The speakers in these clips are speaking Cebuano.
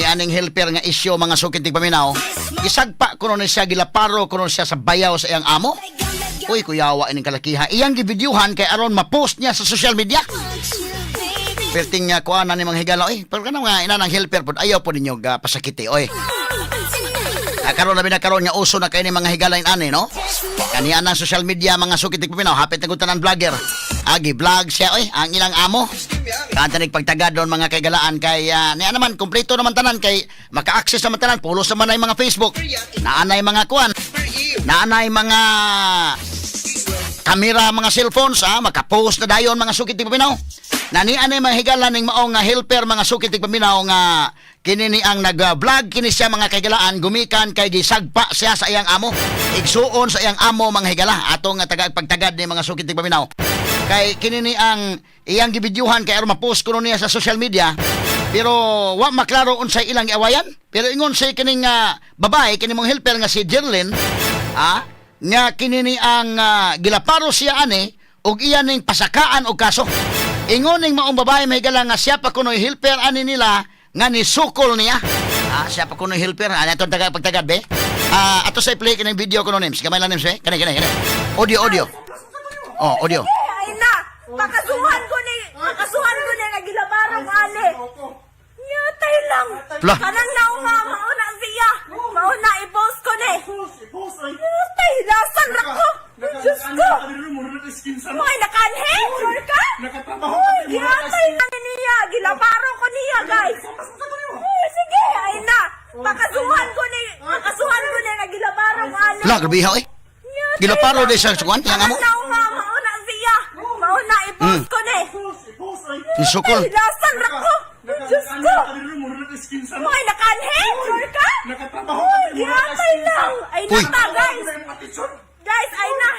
Ni aning helper nga isyo, mga suki tigpaminaw. Isagpa kuno ni siya, gilaparo kuno siya sa bayaw sa iyang amo. Uy, kuyawa ining kalakiha. Iyang gibidyuhan kay aron ma-post niya sa social media. Perting nga kuha na ni mga higala, oy, pero kanang nga ina ng helper pod, ayaw po ninyo ga pasakiti, oy. Ah, karon labi na karon nga uso na kay ni mga higala ani, no? Kaniya ng social media, mga suki tigpaminaw, hapit na tanan vlogger. Agi vlog siya, oy, ang ilang amo. Kanta pagtagad doon, mga kaigalaan, kay niya naman kompleto naman tanan kay maka-access naman tanan, pulos naman na yung mga Facebook. Naanay mga kuan. Naanay mga kamera, mga cellphones, ha, makapost na dayon, mga suki tigpaminaw. Nani anay mga higala ning maong nga helper, mga suki tigpaminaw, nga kini ni ang nag-vlog kini siya, mga kaigalaan, gumikan kay gisagpa siya sa iyang amo. Igsuon sa iyang amo, mga higala, ato nga taga pagtagad ni mga suki tigpaminaw. Kay kini ni ang iyang gibidyuhan kay aron ma-post kuno niya sa social media. Pero wa maklaro unsay ilang giawayan. Pero ingon say kining babae, kini mong helper nga si Jerlyn, nga kini ni ang gilaparo siya ani ug iya ning pasakaan og kaso. Ingon ning maong babae, may nga siya pa kuno'y helper ani nila nga ni sukol niya. Ah, siya pa kuno'y helper. Ano itong taga pagtagad be? Ah, ato sa i-play kining video kuno, Nims. Gamay lang, Nims, eh. Kani kani kani. Audio, audio. Oh, audio. Ay na! Pakasuhan ko ni nga gilabarong ani. Nyatay lang. Lah. Kanang nauna, mauna siya. Mauna i-post ko ni. Nyatay, lasan ra ko. Diyos ko. Mga nakanhe? Sure ka? Nakatrabaho Uy, ka, giatay na niya. Gilabaro ko niya, guys. Uy, sige, ay na. Pakasuhan ko ni nga gilabarong ani. Lah, grabe ha, eh. Nyatay Gilaparo lang. di sa kuan, yang amo. Kanang nauna, mauna siya. Mauna i-post ko ni. Ni sukol. Ay, lasan ra ko. Diyos ko. Mga nakanhe? Sure ka? Nakatrabaho Uy, giatay lang. Ay Uy. na ta, guys. Guys, ay na.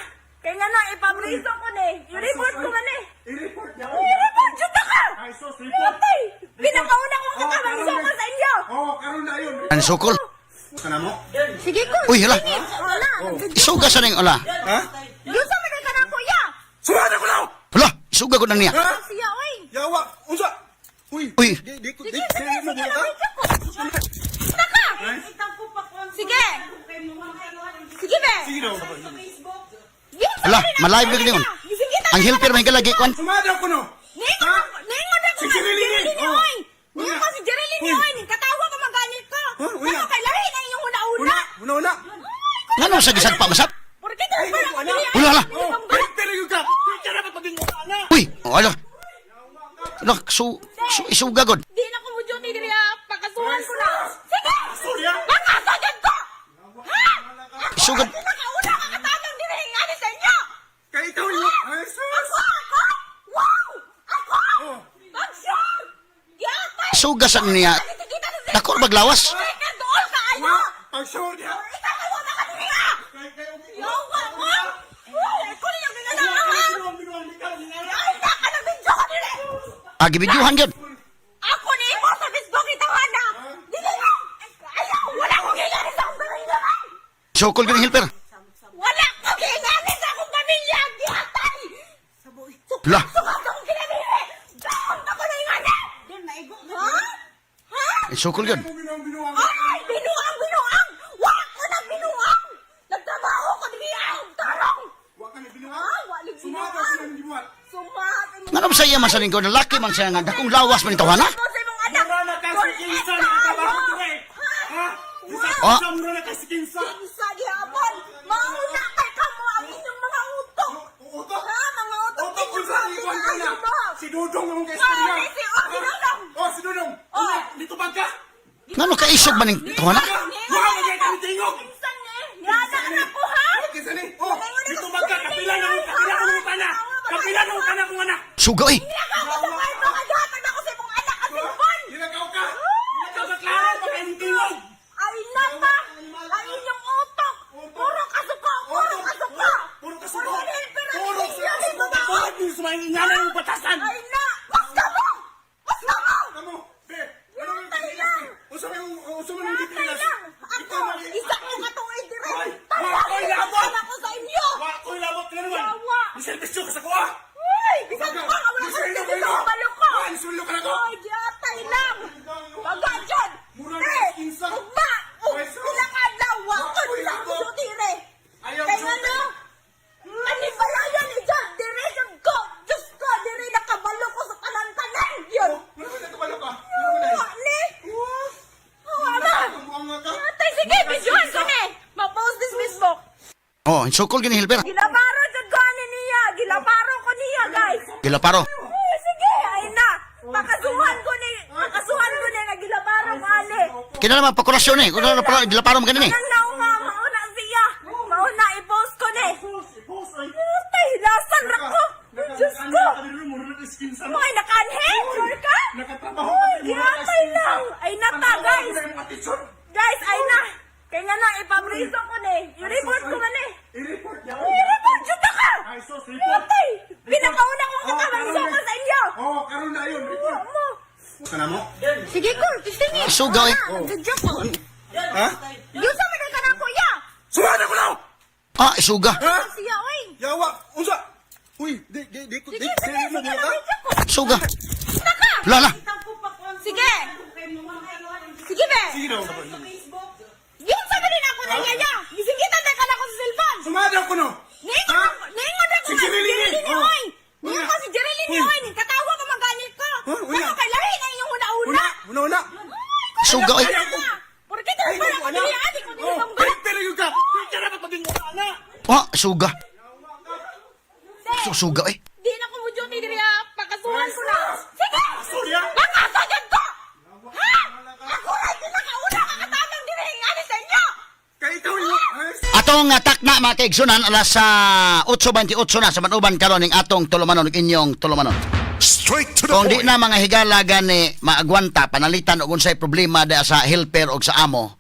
Kaya nga na, ipabriso ko ni. I-report ko man eh. I-report niya. I-report jud ta ka. Ay, sus, report. Giatay. Pinakauna kong katabang Oh, ko sa inyo. Oh, karon na yun. Ang sukol. Kana mo? Sige ko. Uy, hala. Wala. Isuga sa ning ala. Ha? Gusto mo na ka na, kuya. Surada ko na! Hala, isuga ko na niya. Ha? Siya, oy. Yawa, unsa? Uy. Uy. Di di di Sige, sige, di mo sige. ka? Video ko. Taka. Sige. Sige, be. Sige daw. Hala, malive lagi ningon. Ang helper may galagi kuan. Sumada ko no. Ningon ako, ningon ako. Si Jereline, eh. Jereline, Oh. oy. Ningon ko si Jereline, Uy. oy. Ning katawa ko magalit ko. Huh? Uy, Ano ah. kay lahi na inyong una-una? Una, una, una. Ngano sa gisagpa masap? Porque ito pa lang Wala. Wala, wala. Oh, pero yung ka. Di ka dapat maging una. Uy, oh, ala. Ala, su isuga god. Di na ko mo duty diri ah. Pakasuhan ko na. Sige. Sorry, ah. Pakaso jud ko. Ha? Ako Isugod. ang pinakauna ka katabang diri ani sa inyo. Kay ikaw yung ay sus. Ako, ako. Wow! Ako. Oh. Pag-sure. Yatay. Isuga sa niya. Dako baglawas. Second all ka ayo. Wa, pag sure niya. Ikaw kay wala ka diri ah. Kay kay Yawa mo! Uy, ako na yung ginagawa, ha? Ay, naka ng video ko diri! Ah, gibidyuhan gyud. Ako ni imo sa Facebook itawana! Dili na! Ayaw! Wala akong gingani sa akong pamilya! Sukol gyud ang helper. Wala akong gingani sa akong pamilya! Giatay! Lah. Sukat sa akong kinabili! Daon ako na ingani! Ha? Ha? Sukol gyud. Ay! Binuang! Binuang! Wala ko nang binuang! Nagtrabaho ko diri ay! Tarong! Wa ka na binuang. Ah, wala Sumada binuang. ko na gibuhat. Sumat! Ngano sa iya man sa lingkod, laki man siya nga dakong lawas man itawana. Mo sa imong anak. Mura na ka si Kinsa nakatrabaho dire. Ha? Oh. Isa mura na ka si Kinsa. Kinsa gihapon. Mauna kay kamo ang inyong mga utok. Utok. Ha, mga utok. Utok ko sa ikuan ko na. Si Dudong ang kay Ah, istorya. oh, si Dudong. Oh, si Dudong. Oh. Dito ba ka? Ngano kaisog man ning tawana? Wa ka kay kang tingog. Kinsa ni? Niana anak ko ha? Kinsa ni? Oh, dito ba ka? Kapila na ko kana. Kapila na ko kana kung anak. Suga oy. Nilakaw ko sa kwarto nga gihatag ako sa imong anak ang cellphone. Ginagaw ka. Ginagaw ka klaro pa kay tingog. Ay nata! Ang inyong utok! Puro kasuko! Puro kasuko! Puro kasuko. Puro helper ang Puro inyo, kasuko. di ba? Bakit yung sumayin nga na yung batasan? Ay na! Basta mo! Basta mo! Kamo, be. Ano yung Yatay pinilas? lang! Usa may usa man yung Yatay pinilas. lang! Ako, isa ko katuig dire! Ay, Tanda wa ko'y labot! ako sa inyo! Wa ko'y labot ka naman. Yawa! Miservisyo ka sa kuha. Uy! Bisan ko ka! Wala Miservisyo ka Oh, insukol gini helper. Gilaparo jud ko ani niya. Gilaparo ko niya, guys. Gilaparo. Ay, sige, ay na. Pakasuhan ko ni na gilaparo ko ani. Kina naman pakurasyon eh. Kung ano para gilaparo mo kanini. Nang naunga, mauna siya. Mauna i-post ko ni. Tay, hilasan ra ko. Diyos ko. Mga nakanhe? Sure ka? Uy, giatay lang. Ay nata, guys. Guys, ay na. Kaya nga na, ipabriso ko ni. I-report ko man eh. I-report niya. I-report jud ka! Ay, sus, report. Atay! Pinakauna kong katabang ko sa inyo! Oh, karon na yun, report. Mo. Kana mo? Sige ko, tistingin. Sugaw eh. Nagsadya ko. Ha? Yung sa man ka na kuya. Suwada ko na! Ah, isuga. Ha? Siya, oy. Yawa, unsa? Uy, di di di di Sige, sige, di sige, nagsadya ko. Suga. Naka! Lala. Sige! Sige, be! Sige daw. Yung sa man ako na niya. Gisigitan na ka na ko sa cellphone. Sumada ko no. Niingon Ha? ako, niingon ako Si nga, Jereline Jereline oh. oy. Niingon ko si Jereline Uy. oy. Katawa ko magalit ko. Huh? Uy. Ako kay lahi na inyong una-una. Una, una, una. Suga eh. Porque te para ko dili ati ko dili Oh, bangga. pero yung ka. Di ka dapat maging ana. Ah, suga. Suga eh. Di na ko mo duty diri ah. Pakasuhan ko na. Sige. Sorry ah. Pakaso jud ko. Ha? Ako ra pinakauna ka katabang diri ani sa inyo. Kay ikaw yung ay, Atong takna mga kaigsunan alas sa 8:28 na sa manuban karon ning atong tulumanon ug inyong tulumanon. Straight to the Kung di point. na mga higala gani maagwanta panalitan og unsay problema da sa helper og sa amo.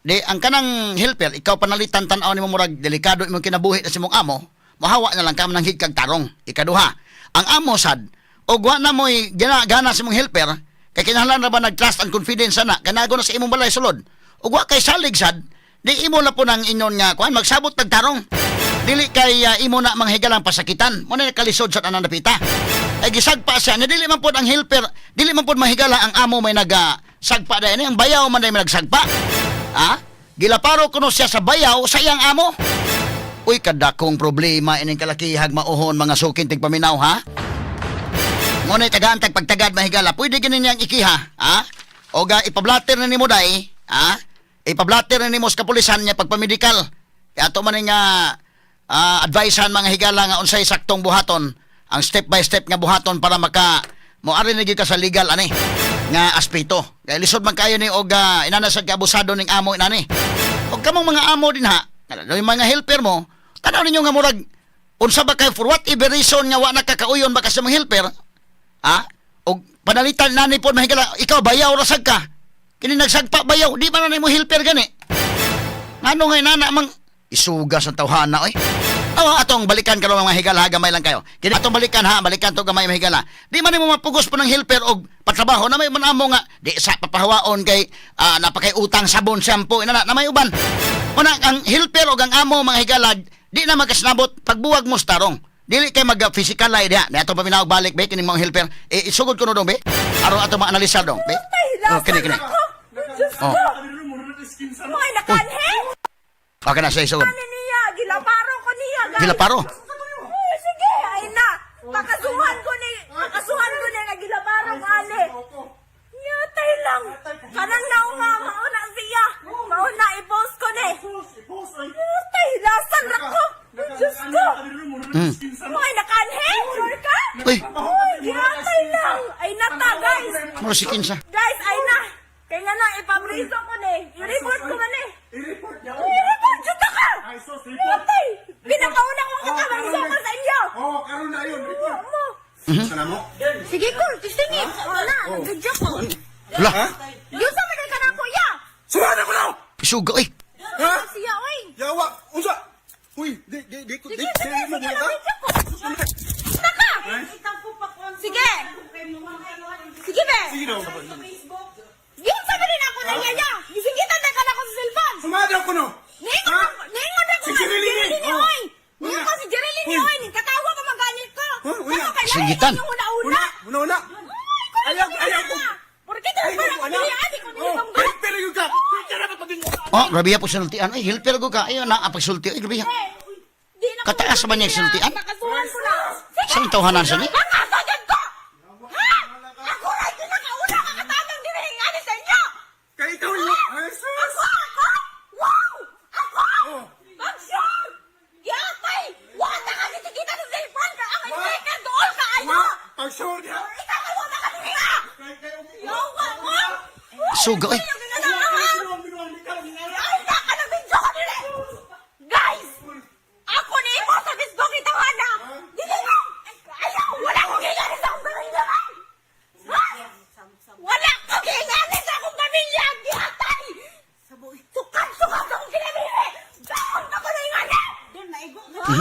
Di ang kanang helper ikaw panalitan tan-aw nimo murag delikado imong kinabuhi na sa imong amo, mohawa na lang ka nang higkag tarong. Ikaduha, ang amo sad og wa na mo'y gana, gana sa imong helper kay kinahanglan ra ba nag-trust and confidence ana kanago na sa imong balay sulod. Ug wa kay salig sad, di imo na po nang inyon nga kuan magsabot tag tarong. Dili kay imo na manghigalang pasakitan. Mo na kalisod sa tanan napita. Ay gisagpa siya nga dili man pod ang helper, dili man pod mahigala ang amo may naga sagpa dahil ang bayaw man dahil may nagsagpa. Ha? Gilaparo kuno siya sa bayaw sa iyang amo. Uy, kadakong problema ining kalakihag mauhon mga sukin tigpaminaw ha. Ngunit tagaan tag pagtagad mahigala, pwede gini niyang ikiha, ha? O ga ipablatter na nimo day, ha? Ipablatter na nimo sa kapulisan niya pagpamedikal. Kaya ato man nga advisehan mga higala nga unsay saktong buhaton, ang step by step nga buhaton para maka moari na gyud ka sa legal ani nga aspeto. Kay lisod man kayo ni og inana sa abusado ning amo inani. Og kamong mga amo din ha, yung mga helper mo, tanaw ninyo nga murag unsa ba kay for whatever reason nga wa nakakauyon ba ka sa mga helper, ha? Og panalitan nani pod mahigala, ikaw bayaw ra sad ka. Kini nagsagpa bayaw, di ba na nimo helper gani? Ngano nga nana mang isuga sa tawhana oy. Oh, atong balikan karon mga higala ha, gamay lang kayo. Kini atong balikan ha, balikan to gamay mga higala. Di man nimo mapugos po ng helper og patrabaho na may man amo nga di sa papahawaon kay napakay utang sabon shampoo inana na may uban. Una ang helper og ang amo mga higala di na magkasnabot pagbuwag mo sa tarong. Dili kay mag physical ay diha. Ni ato paminawag balik be kining mga helper. Eh, isugod ko no dong be. Aron ato maanalisar dong be. Tay, Oh, hilasan kini kini. ra ko. Diyos Oh. ko. Mga nakanhe? Okay na siya isugod. Ani niya, gilaparo ko niya, guys. Gilaparo. Ay, sige, ay na. Pakasuhan ko ni na gilaparo ko ani. Yatay lang. Kanang naunga, mauna siya. Mauna i-post ko ni. Yatay, hilasan ra ko. Diyos ko. Mga nakanhe? Sure ka? Uy. Uy, giatay lang. Ay nata, guys. Muro si Kinsa. Guys, ay na. Kaya nga na, ipabriso ko ni. I-report ko man eh. I-report niya. I-report jud ka! Ay, sus, report. Atay! Pinakauna kong katabang ko sa inyo! Oh, karon na yun, report. Mo. Kana mo? Sige ko, tistingin. Wala, nagsadya ko. Lah, Ha? Yung sa man ka na kuya. Suwada ko na! isuga oy. Ha? Siya, oy. Yawa, unsa? Uy, di di di di Sige, di sige, mo sige, ka. nagsadya ko. Naka! Sige! Sige, be! Sige daw. Yung sa man ako na niya. Gisigitan na ka na ko sa cellphone. Sumada ko no. Niingon Ha? ako, niingon ako Si nga, Jereline Jereline oh. oy. Niingon ko si Jereline Uy. oy. Katawa ko magalit ko. Huh? Uy. Ako kay lahi Sigitan. na inyong una-una. Una, una, una. Ay, ko Ayaw, ayaw ko. Porque te Ay, para ko ko ana. dili ati ko dili Oh, bangga. pero yung ka. Di ka dapat maging Oh, grabe po sultian. Ay, helper ko ka. Ayun na, apagsulti. Ay, grabe. Di na ko Kataas ba niya sultian? Makasuhan ko na. Sige. Saan tawhanan siya ni? Pakaso jud ko. Ha? Ako ra pinakauna ka katabang diri ani sa inyo. Kay ikaw yung ay, sus. Ako, ako. Wow! Ako! Oh. Mag-sure! Suga, eh. Ay, naka na video ka nila! Guys! Ako ni imo sa Facebook itawhana! Dili na! Ayaw! Wala akong gingani sa akong pamilya! Ha? Wala akong gingani sa akong pamilya! Gihatay! Sukad-sukad sa akong kinamili! Daon ako na ingani! Ha?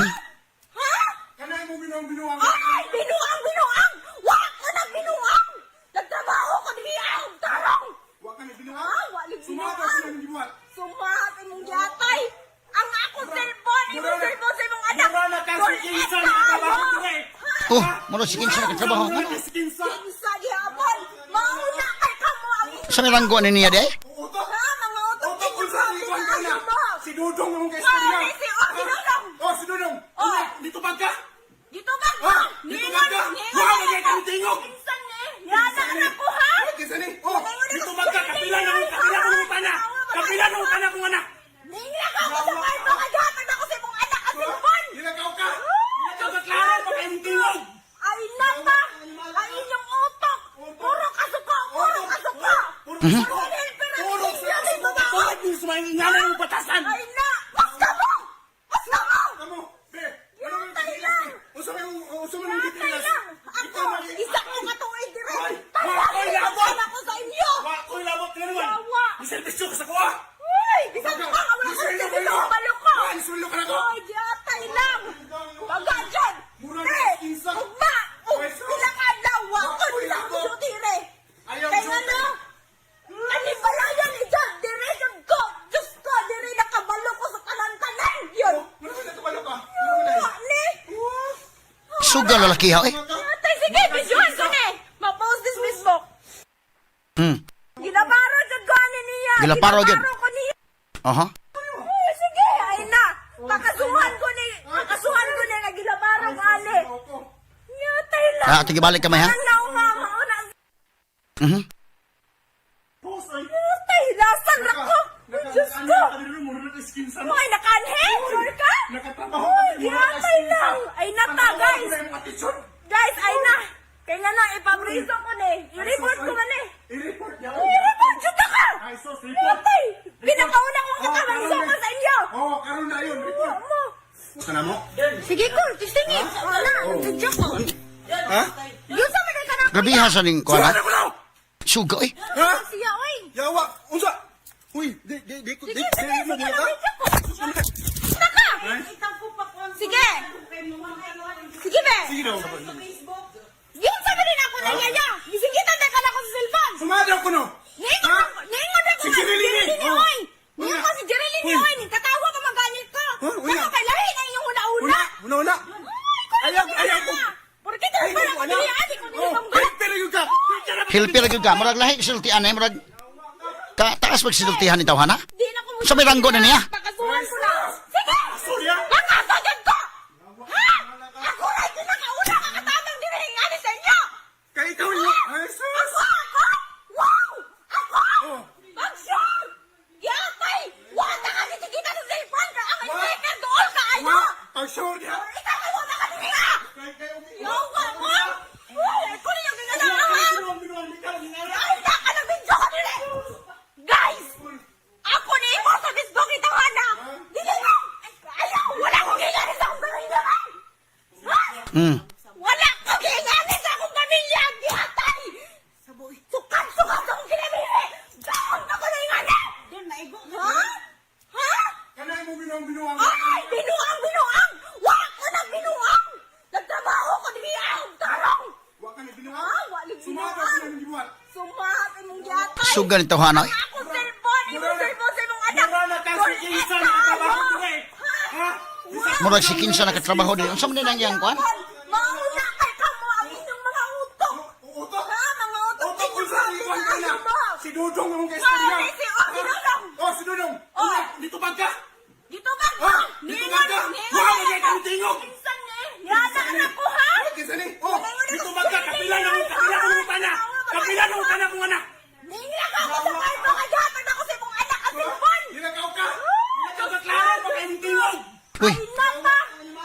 Ha? Kanay mo binuang binuang. Ay! Binuang! Binuang! Wala ko nang binuang! Nagtrabaho ko dili ang tarong! Wa ka ni binuang. Ah, wa ni Sumata binuang. ko nang gibuhat. Sumahat imong yatay! Ang akong cellphone! Imong cellphone sa imong anak! Mura na ka si Kinsa nakatrabaho dire. Oh, mura si Kinsa nakatrabaho. Mura na si Kinsa. Kinsa gihapon! Mauna kay kamo ang inyong... Sa may ranggo ni niya di? Utok. Ha? Mga utok Utok ninyo kung sa grabe ikuan na ka na. ayo mo! Si Dudong ang kay istorya. Ay, si Dudong. Oh, si Dudong. Oh. Dito ba ka? Dito ba ka? Ah, dito ba ka? Wa ka kay kang tingog. Kinsa ni? Yana na ko ha? Kinsa ni? Oh, dito ba ka? Kapila na ko, kapila ko ng pana. Kapila na ko kana kong anak. Ningla ka ako sa kwarto nga gihatag ako sa imong anak ang cellphone! Ginakaw ka. Ginakaw ka klaro pa kay imong tingog. Ay nata! Ay inyong utok! Puro kasuko! Puro kasuko! Puro kasuko. Puro Puro kasuko! Puro kasuko. Ingana yung batasan. Ay na! Mas ka mo! Mas ka mo! Kamo, be. Ano may Yatay lang! Usa may usa may Yatay lang! Ako! Isa ko katuig dire! Ay! Tanda Ay, labot! ako sa inyo! Wa ko'y labot ka naman. Yawa! Iservisyo ka sa kuha. Uy! Bisan ka nga! Wala kang Isweldo service kayo. sa balok ko! Ah, isweldo ka na ko. Uy! Yatay lang! Baga dyan! Mura na Eh! kinsa. Ugma! Ug! Ay, sus. Pila ka adlaw! Wa Wa ko ko'y nila ako labot. dire! Ayaw, Kaya joke. ano? Kanibalayan ni John! Dire jud ko! Diyos ko! Dire nakabalo ko sa tanan-tanan! Yun! Mura na kabalo ka. Mura na. Wa ni! Suga lalaki ha eh. Atay, sige, videohan ko ni! Ma-post this Facebook. Gilabaro jud ko ani niya. Gilabaro jud. Gilabaro ko niya. Aha. Uy, sige, ay na. Pakasuhan ko ni nga gilabaro ko ani. Yatay lang. Ah, tige balik kamay ha. Ang naunga, mauna. Post ay. Yatay, lasan ra ko. Uy, Diyos ko. Ay, nakanhe? Sure ka? Nakatrabaho Uy, yatay lang. Ay nata, guys. Guys, ay na. Kaya nga na, ipabriso ko ni. I-report ko man eh. I-report niya. I-report jud ka! Ay, sus, report. Yatay! Pinakauna kong katabang Oh, ko sa inyo! Oh, karon na yun, report. Mo. Kana mo? Sige ko, tistingin. Wala, nagsadya ko. Ha? Yun sa mga ka na. Grabe ha sa ning kuan ha. Suwada ko na! Suga eh. Ha? Siya, oy. Yawa, unsa? Uy, di di di di Sige, sige, di mo sige, ka. nabidyo ko. Naka! Sige. Sige, be. Sige daw. Yun sa mga ako na yaya. Gisigitan na ka na ako sa cellphone. Sumada ko no. Niingon Ha? ako, niingon ako Si nga, Jereline Jereline eh. Oh. oy. Niingon ko si Jereline Uy. oy. Katawa pa maganit ko. Huh? Uy, Ako na. kay lahi na inyong una-una. Una, una, una. Ay, ko Ayaw, ayaw ko. Porque te Ay, para ko ko ana. dili ani ko dili Oh, pamgulat. helper gyud ka. Helper gyud ka. Murag lahi sultian eh murag ka taas pagsinultihan ni tawhana. Di na ko mo. Sa may ranggo na niya. Pakasuhan ko na. Sige. Sorry ah. Pakaso jud ko. Ha? Ako ra pinakauna ka katabang dili ani sa inyo. Kay ikaw yun. Ay, sus. Ako, ako! Wow! Ako! Oh. Mag-sure! Yatay! Wala ka kitikita sa cellphone ka! Ang Wa- sticker dool ka ayo! Wa, pag sure niya. Ikaw ay wala ka niya! Kay kay Yawa mo! Uy, ako na yung ginagawa ha! Ay, naka ng video ka nila! Guys! Ako ni imo sa Facebook itawhana! Dili na! Ayaw! Wala akong gingani sa akong pamilya! Ha? Wala akong gingani sa akong pamilya! Gihatay! Sukad-sukad sa akong kinamili! Daon ako na ingani! Ha? Ha? Kanay mo binuang binuang. Ay! Binuang! Binuang! Wala ko nang binuang! Nagtrabaho ko dili ang tarong! Wa ka ni binuang. Ah, wa ni Sumada binuang. ko nang gibuhat. Sumahat imong yatay! Suga ni tawhana eh. Ang akong cellphone! Imong cellphone sa imong anak! Mura na ka si Kinsa nakatrabaho dire. Ha? Murag si Kinsa nakatrabaho din. Unsa man din ang iyang kuan? Mauna kay kamo ang inyong mga utok! Utok. Ha? Mga utok Utok ninyo kung sa grabe ikuan na ka na. ayo mo! Si Dudong ang kay istorya. Ay, si- oh, si Dudong. Oh, si Dudong. Oh. Dito ba ka? Dito ba ka? Ah, dito ba ka? Wa ka kay kang tingog. Kinsa ni? Yana na ko ha? Kinsa ni? Oh, dito ba ka? Kapila na ko, kapila ko ng pana. Kapila na ko kana kong anak. Ningla ka ako sa kwarto nga gihatag ako sa imong anak ang cellphone! Ginakaw ka. Ginakaw ka klaro pa kay imong tingog. Uy, Ay nata!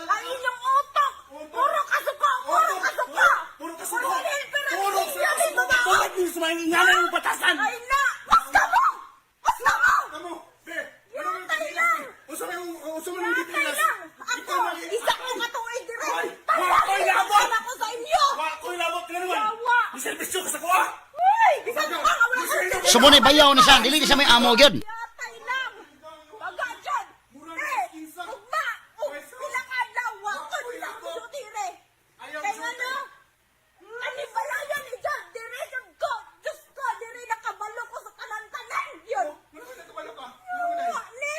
Ang inyong utok! Puro So mo ni bayaw ni siya, dili ni siya may amo gyud. Yatay lang. Baga dyan. Eh, ugma. Ug pila ka adlaw wa ko nila sulti re. Kay ano? Ani balayan ni dyan. Dire jud ko. Diyos ko, dire nakabalo ko sa tanan-tanan yun. Wa ni.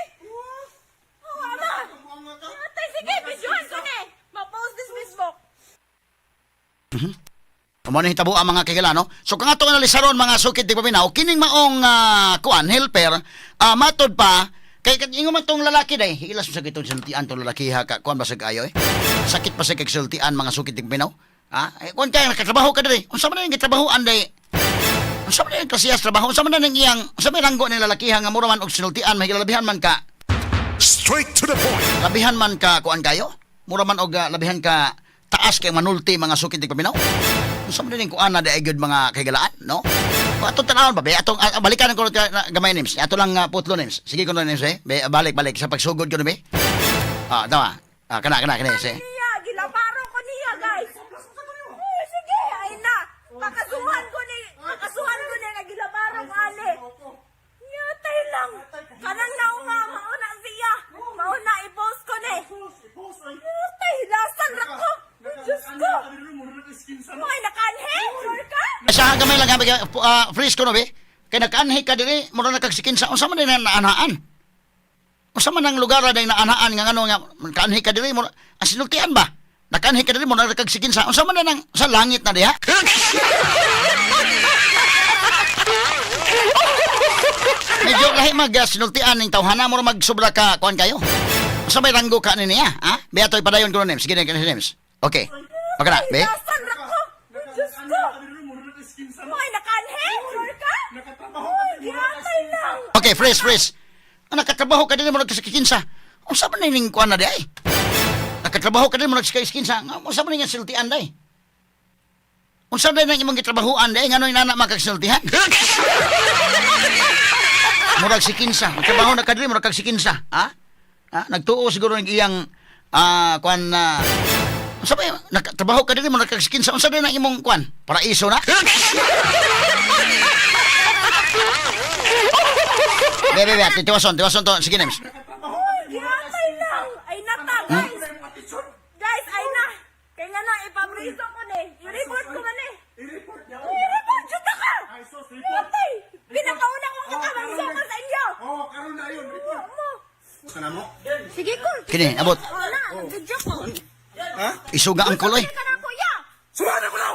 Wa na. Yatay, sige, videohan ko ni. Ma-post this Facebook. Amo ni hitabo ang mga kigala, no? So kung ato analisaron mga sukit di paminaw, kining maong kuan helper, matod pa kay kat ingon man tong lalaki day, hilas mo sa kitong sultian tong lalaki ha ka kuan basag ayo eh. Sakit pa sa kag sultian mga sukit di paminaw. Ha? Eh, kuan kay nakatrabaho ka diri. Unsa man ang gitrabahoan day? Unsa man ang klasiyas trabaho? Unsa man ang iyang unsa may ranggo ni lalaki ha nga mura man og sinultian, mahigalabihan man ka. Straight to the point. Labihan man ka kuan kayo? Mura man og labihan ka taas kay manulti mga sukit di paminaw. Unsa man din kuan na di ay gyud mga kahigalaan, no? O, atong tanawon ba be? Atong balikan ko na, gamay names. Ato lang putlo names. Sige ko names eh. Be, balik balik sa pagsugod ko be. Ah, tama. Ah, kana kana kana eh. Niya, gilabaro ko niya, guys. Uy, sige, ay na. Kakasuhan ko ni nga gilabaro ko ani. Yatay lang. Kanang naunga, mauna siya. Mauna, i-post ko ni. Yatay, lasan ra ko. Uy, Diyos ko. Mga nakanhe, sure ka? Sa gamay lang gamay freeze ko no be. Kay nakaanhi ka diri, mura na kag sikinsa. Unsa man din ang naanhaan? Unsa man ang lugar na naanhaan nga ngano nga kaanhi ka diri mura ang sinultian ba? Nakaanhi ka diri mura na kag sikinsa. Unsa man din ang sa langit na diha? Medyo lahi mag sinultian ning tawhana mura magsobra ka kuan kayo. Unsa may ranggo ka ni niya, ha? Be atoy padayon ko names. Sige na names. Okay. Okay na, be. Lasan ra ko. Uy, Diyos ko. Mga nakanhe, sure ka? Uy, yatay lang. Okay, fresh, fresh. Ang nakatrabaho ka din mo nagkasakikinsa. Unsa man ning kuan na di ay? Nakatrabaho ka din mo nagkasakikinsa. Nga unsa man ning sultian day? Unsa day nang imong gitrabahoan day ngano inana makagsultihan? Murag sikinsa. Nagtrabaho na ka diri murag kag sikinsa, ha? Ha? Nagtuo siguro ng iyang kuan na unsa ba yun? Nakatrabaho ka diri murag kag sikinsa. Unsa day nang imong kuan? Paraiso na? Be, be, be, tiwason, tiwason to. Sige, Nems. Yatay lang. Ay na ta, guys. Guys, ay na. Kaya nga na, ipabriso ko ni. I-report ko man eh. I-report niya. I-report jud na ka. Ay, sus, report. Yatay. Pinakauna kong katabang soko sa inyo. Oh, karon na yun, report. Mo. Kana mo? Sige ko. Kini, abot. Wala, nag-video ko. Isuga ang kuloy. Sige ka na, kuya. Suwanan ko daw!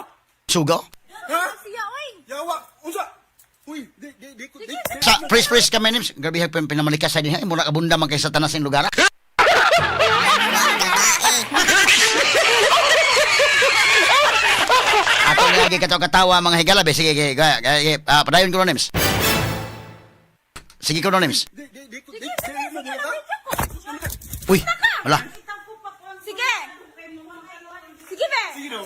Suga. Ha? Siya, oy. Yawa, unsa? Uy, di di di di. di- Sa fresh fresh kami nims. Grabe ha pinamalikas sa dinha. Mura kabunda man kay satanas ang lugar. Ah. Ato lagi katawa-katawa mga higala be. Sige, sige, sige, sige. Padayon ko nims. Sige ko nims. Di di di di. di mo Sige, ka? nag-video ko. Uy, wala. Sige. Sige, be. Sige daw.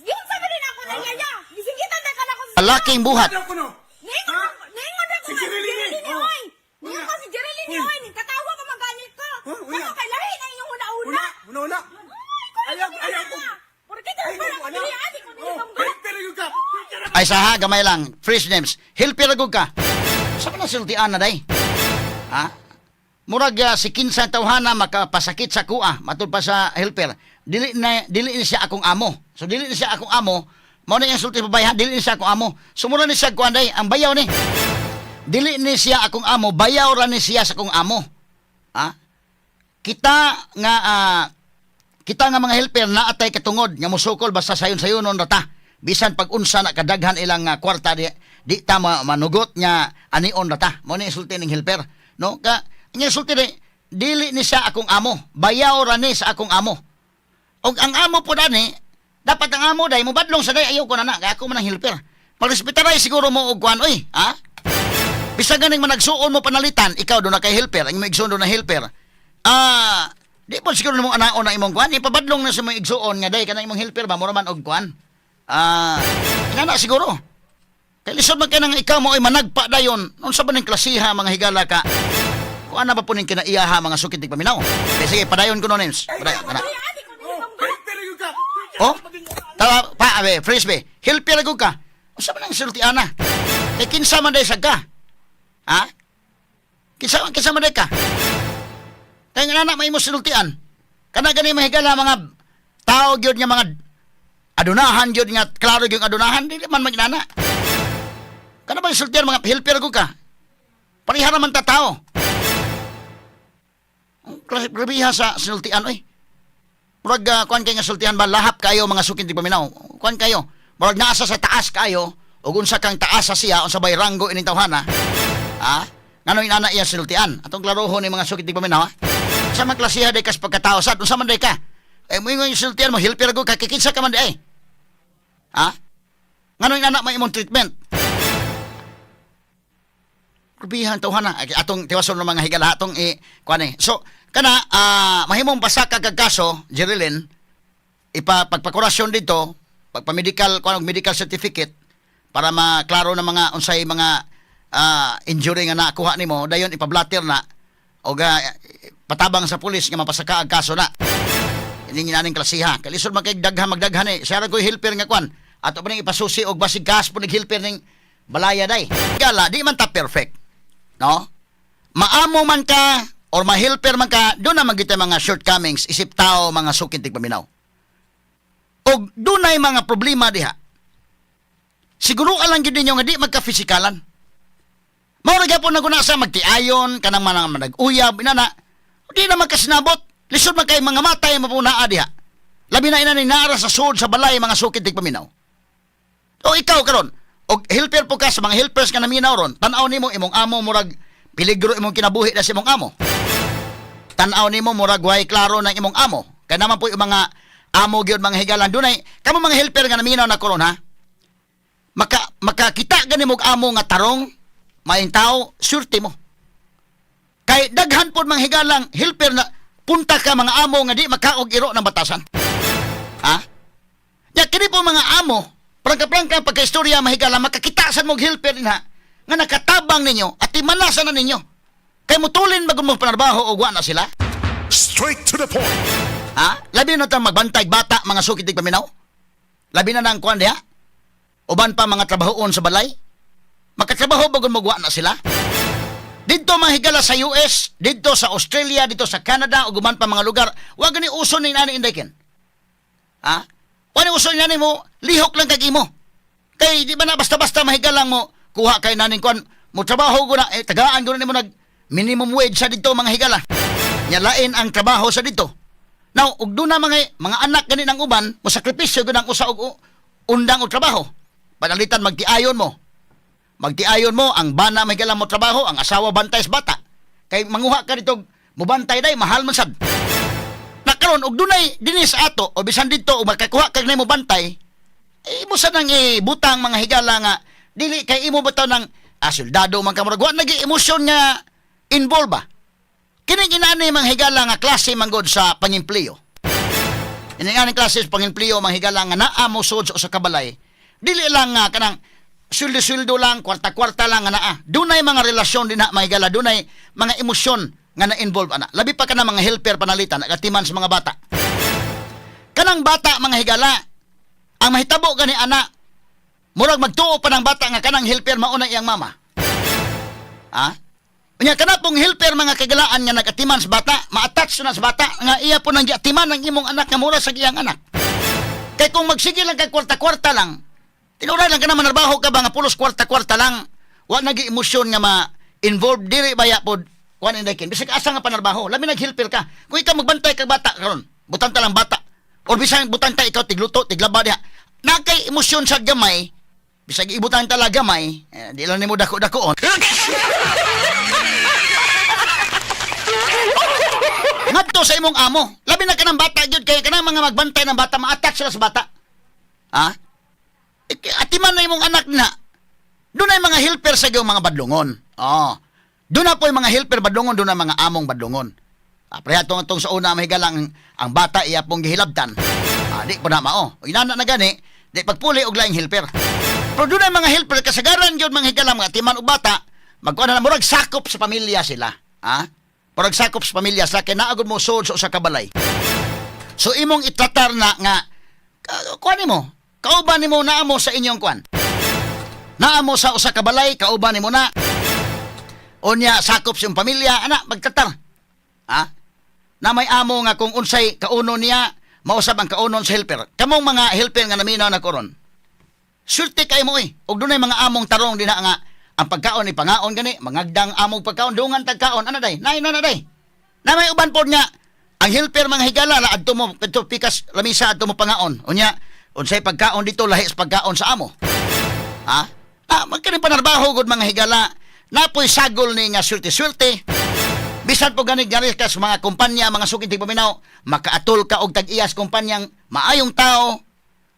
Yung sabi rin ako na yaya. Gisigitan na ka na ko. Lalaking buhat. Ano ko no? Ningon Ha? ako, ningon ako Si nga, Jereline Jereline eh. Oh. oy. Ningon ko si Jereline Uy. oy. Katawa ko maganit ko. Huh? Uy. Ako kay lahi na inyong una-una. Una, una, una. Ay, ko Ayaw, ayaw ko. Porque te Ay, para ko ko ana. dili ani ko dili Oh, tunggo. pero yung ka. Ay saha, gamay lang. Fresh names. Helper ko ka. Sa man sultian na day? Ha? Murag si kinsa tawhana makapasakit sa kuha matud pa sa helper. Dili ni siya akong amo. So dili ni siya akong amo. Mao na iyang sulti babae ha, dili ni siya akong amo. So mura ni siya kuan day, ang bayaw ni. Dili ni siya akong amo, bayaw ra ni siya sa akong amo. Ha? Kita nga kita nga mga helper na atay katungod nga musukol basta sayon-sayonon ra ta. Bisan pag unsa na kadaghan ilang kwarta di, di ta manugot nga anion ra ta. Mo ni sulti ning helper, no? Ka nya sulti ni dili ni siya akong amo, bayaw ra ni sa akong amo. Og ang amo po dani, dapat ang amo day mobadlong sa day ayaw ko na na, kay ako man ang helper. Pagrespetar ay siguro mo og kuan oy, ha? Bisag ganing managsuon mo panalitan, ikaw do na kay helper, ang imong igsuon do na helper. Di po siguro mo anaon na imong kuan, ipabadlong na sa imong igsuon nga day kanang imong helper ba mura man og kuan. Ingana siguro. Kay lisod man kay nang ikaw mo ay managpa dayon. Unsa ba ning klasiha mga higala ka? Kuan na ba po ning kinaiyaha mga sukit tig paminaw? Okay, sige, padayon ko no names. Padayon kana. Dili ani ko dili Oh, tunggo. pero yung ka. Oh? Tara, pa, abe, fresh be. Helper ko ka. Unsa ba nang sulti ana? Kay kinsa man day sad ka? Ha? Kinsa man day ka? Kay nga na may mo sinultian. Kana gani mahigala mga tao gyud nga mga adunahan gyud nga klaro gyud adunahan dili man maginana. Kana ba sultian mga helper ko ka? Pareha naman ta tao. Ang klase grabiha sa sinultian oy. Murag kuan kay nga sultihan ba lahap kayo mga sukin ti paminaw. Kuan kayo. Murag naasa sa taas kayo ug unsa kang taas sa siya unsa bay ranggo ining tawhana. Ha? Ngano inana iya sinultian? Atong klarohon ni mga sukin ti paminaw ha. Sa man klasiha day kas pagkatao sad unsa man day ka? Eh mo ingon yung sultian mo helper ko ka kikinsa ka man day. Ha? Ngano inana may imong treatment? Grabihan tawhana. Ay, atong tiwason ng mga higala atong i kuan eh. So kana mahimong pasaka kag kaso, Jerilyn, ipa pagpakurasyon dito, pagpa-medical kuan og medical certificate para maklaro na mga unsay mga injury nga nakuha nimo, dayon ipablatter na og patabang sa pulis nga mapasaka ang kaso na. Ini nga klasiha. Kalisod man kay daghan magdaghan eh. Siya ra ko'y helper nga kwan. Ato pa ning ipasusi og basig gas po nag-helper ning balaya day. Gala, di man ta perfect. No? Maamo man ka or ma-helper man ka, doon na magita mga shortcomings, isip tao, mga sukit paminaw. Og dunay mga problema diha. Siguro alang gyud ninyo nga di magka-pisikalan. Mao ra gyapon na guna sa magtiayon kanang mga nag-uyab inana. Di na magkasinabot. Lisod man kay mga matay mapunaa diha. Labi na ina ni naara sa sud sa balay mga sukit paminaw. O ikaw karon, og helper po ka sa mga helpers nga naminaw ron, tan-aw nimo imong amo murag peligro imong kinabuhi na sa imong amo. Tan-aw nimo murag way klaro ng imong amo. Kay naman po yung mga amo gyud mga higalan dunay kamo mga helper nga naminaw na karon ha. Makakita gani mo og amo nga tarong maayong tao, surte mo. Kay daghan pod mga higalang helper na punta ka mga amo nga di makaog iro ng batasan. Ha? Ya kini po mga amo, prangka-prangka pagka-istorya mahigala makakita sa mong helper dinha nga nakatabang ninyo at timanasan na ninyo. Kay mutulin bago mo panarbaho og wa na sila. Straight to the point. Ha? Labi na tang magbantay bata mga sukit tig paminaw. Labi na nang kuan diha. Uban pa mga trabahoon sa balay. Makatrabaho bago magwa na sila. Dito mga higala sa US, dito sa Australia, dito sa Canada, ug uban pa mga lugar, wa gani uso ni nani indayken. Ha? Wa ni uso ni nani mo, lihok lang kag imo. Kay di ba na basta-basta mahigalang mo, kuha kay naning kuan, mo trabaho ko na, eh, tagaan ko na nimo nag minimum wage sa dito mga higala. Nyalain ang trabaho sa dito. Now, ug doon na mga anak gani ng uban, mo sakripisyo gud ang usa og undang og trabaho. Panalitan magtiayon mo. Magtiayon mo ang bana may mo trabaho, ang asawa bantay sa bata. Kay manguha ka dito, mubantay day mahal man sad. Na karon og dunay dinhi sa ato o bisan didto og makakuha kag nay mo bantay, eh, imo sa nang ibutang mga higala nga dili kay imo bitaw ng soldado man ka murag wa nagi emosyon nga involve ba. Kini inani mga higala nga klase manggod sa pangimpliyo. Ini nga klase sa pangimpliyo mga higala nga naa mo sud sa usa ka balay. Dili lang nga kanang sweldo-sweldo lang, kwarta-kwarta lang nga naa. Dunay mga relasyon din na mga higala, dunay mga emosyon nga na-involve ana. Labi pa kana mga helper panalitan, nagatiman sa mga bata. Kanang bata mga higala, ang mahitabo gani ana, murag magtuo pa ng bata nga kanang helper mauna iyang mama. Ha? Unya kana pong helper mga kagalaan nga nagatiman sa bata, ma-attach na sa bata nga iya po nang giatiman ang imong anak nga mura sa iyang anak. Kay kung magsige lang kag kwarta-kwarta lang, tinuray lang ka na manarbaho ka ba nga pulos kwarta-kwarta lang, wa nagi emosyon nga ma-involve diri baya pod kuan inday kin. Bisag asa nga panarbaho, labi nag-helper ka. Kung ikaw magbantay kag bata karon, butan ta lang bata. Or bisan butan ta ikaw tigluto, tiglaba diha. Na kay emosyon sa gamay, bisag ibutan ta lang gamay, eh, di lang nimo dako-dakoon. Ngadto sa imong amo. Labi na ka ng bata gyud kay kanang mga magbantay ng bata, ma-attach sila sa bata. Ha? Atiman na imong anak na. Doon ay mga helper sa iyong mga badlongon. Oh. Doon na po yung mga helper badlongon, doon na mga among badlongon. Pareha tong itong sa una mahigalang ang bata iya pong gihilabtan. Di po na mao. Inana na gani, di pagpuli og laing helper. Pero doon ay mga helper kasagaran gyud mga higalang mga atiman og bata, magkuha na murag sakop sa pamilya sila. Ha? Murag sakop sa pamilya sila kay naagod mo sud sa usa ka balay. So imong itratar na nga kuan nimo, kauban nimo naa mo sa inyong kuan. Naa mo sa usa ka balay kauban nimo na. Unya sakop sa iyong pamilya, ana magtatar. Ha? Na may amo nga kung unsay kauno niya, mausab ang kaunon sa helper. Kamong mga helper nga naminaw na koron. Swerte kay mo eh. Og dunay mga among tarong dinha nga ang pagkaon ni pangaon gani, mangagdang among pagkaon, dungan tagkaon, ana day, nay na na day. Na may uban pod nga ang helper mga higala la adto mo kadto pikas lamisa adto mo pangaon. Unya, unsay pagkaon dito lahi sa pagkaon sa amo. Ha? Ah, magkani panarbaho gud mga higala. Napoy sagol ni nga swerte-swerte. Bisan po gani gani ka sa mga kumpanya, mga suki tigpaminaw, makaatol ka og tag-iyas kumpanyang maayong tao,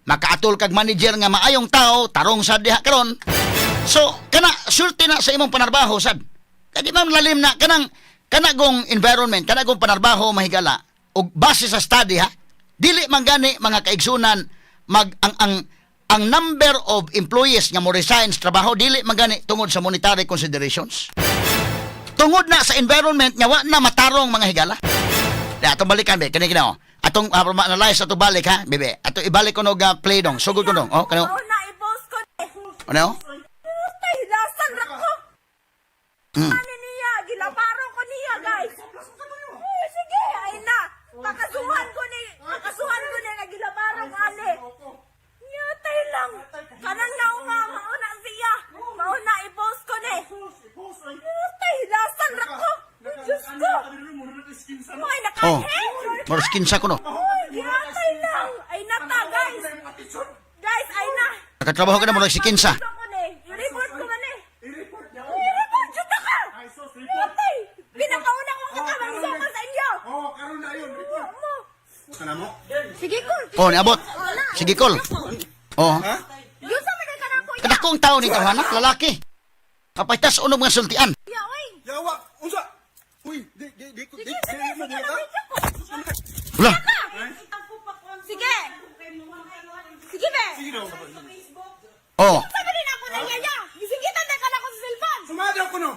makaatol kag manager nga maayong tao, tarong sad diha karon. So, kana swerte na sa imong panarbaho sad. Kadi man lalim na kanang kana gong environment, kana gong panarbaho mahigala og base sa study ha. Dili man gani mga kaigsunan mag ang number of employees nga mo resign sa trabaho dili man gani tungod sa monetary considerations. Tungod na sa environment nga wa na matarong mga higala. Di, atong balikan be kani kini oh. Atong ma-analyze ato balik ha, bebe. Ato ibalik ko nog play dong. Sugod ko dong. Oh, kano? Mao na i-post ko ni. Ano? Tay, lasan ra ko. Ano niya? Gilaparo ko niya, guys. Uy, sige, ay na. Pakasuhan ko ni nga gilaparo ko ani. Yatay lang. Kanang naunga, mauna siya. Mauna i-post ko ni. Yatay, lasan ra ko. Uy, Diyos ko. Ay, Oh. nakahe. Moros kinsa ko no. Uy, yatay lang. Ay na ta, guys. Guys, ay na. Nakatrabaho ka na moros kinsa. Gusto ko ni. I-report ko man eh. I-report jud na ka. Yatay. Pinakauna kong katabang soko sa inyo. Oh, karon na yun. Report. Mo. Kana mo? Sige, Kol. Oh, niabot. Sige, Kol. Oh. Yun sa mga ka na ko. Kadakong tao ni tahanak lalaki. Kapaytas unog mga sultian. Ya, oy. Yawa, unsa? Uy, di di di di Sige, sige, di mo sige. ka. Video ko. Wala. Sige. Sige, be. Sige daw. Oh. Sabi rin ako na yaya. Gisigitan na ka na ako sa cellphone. Sumada ko no.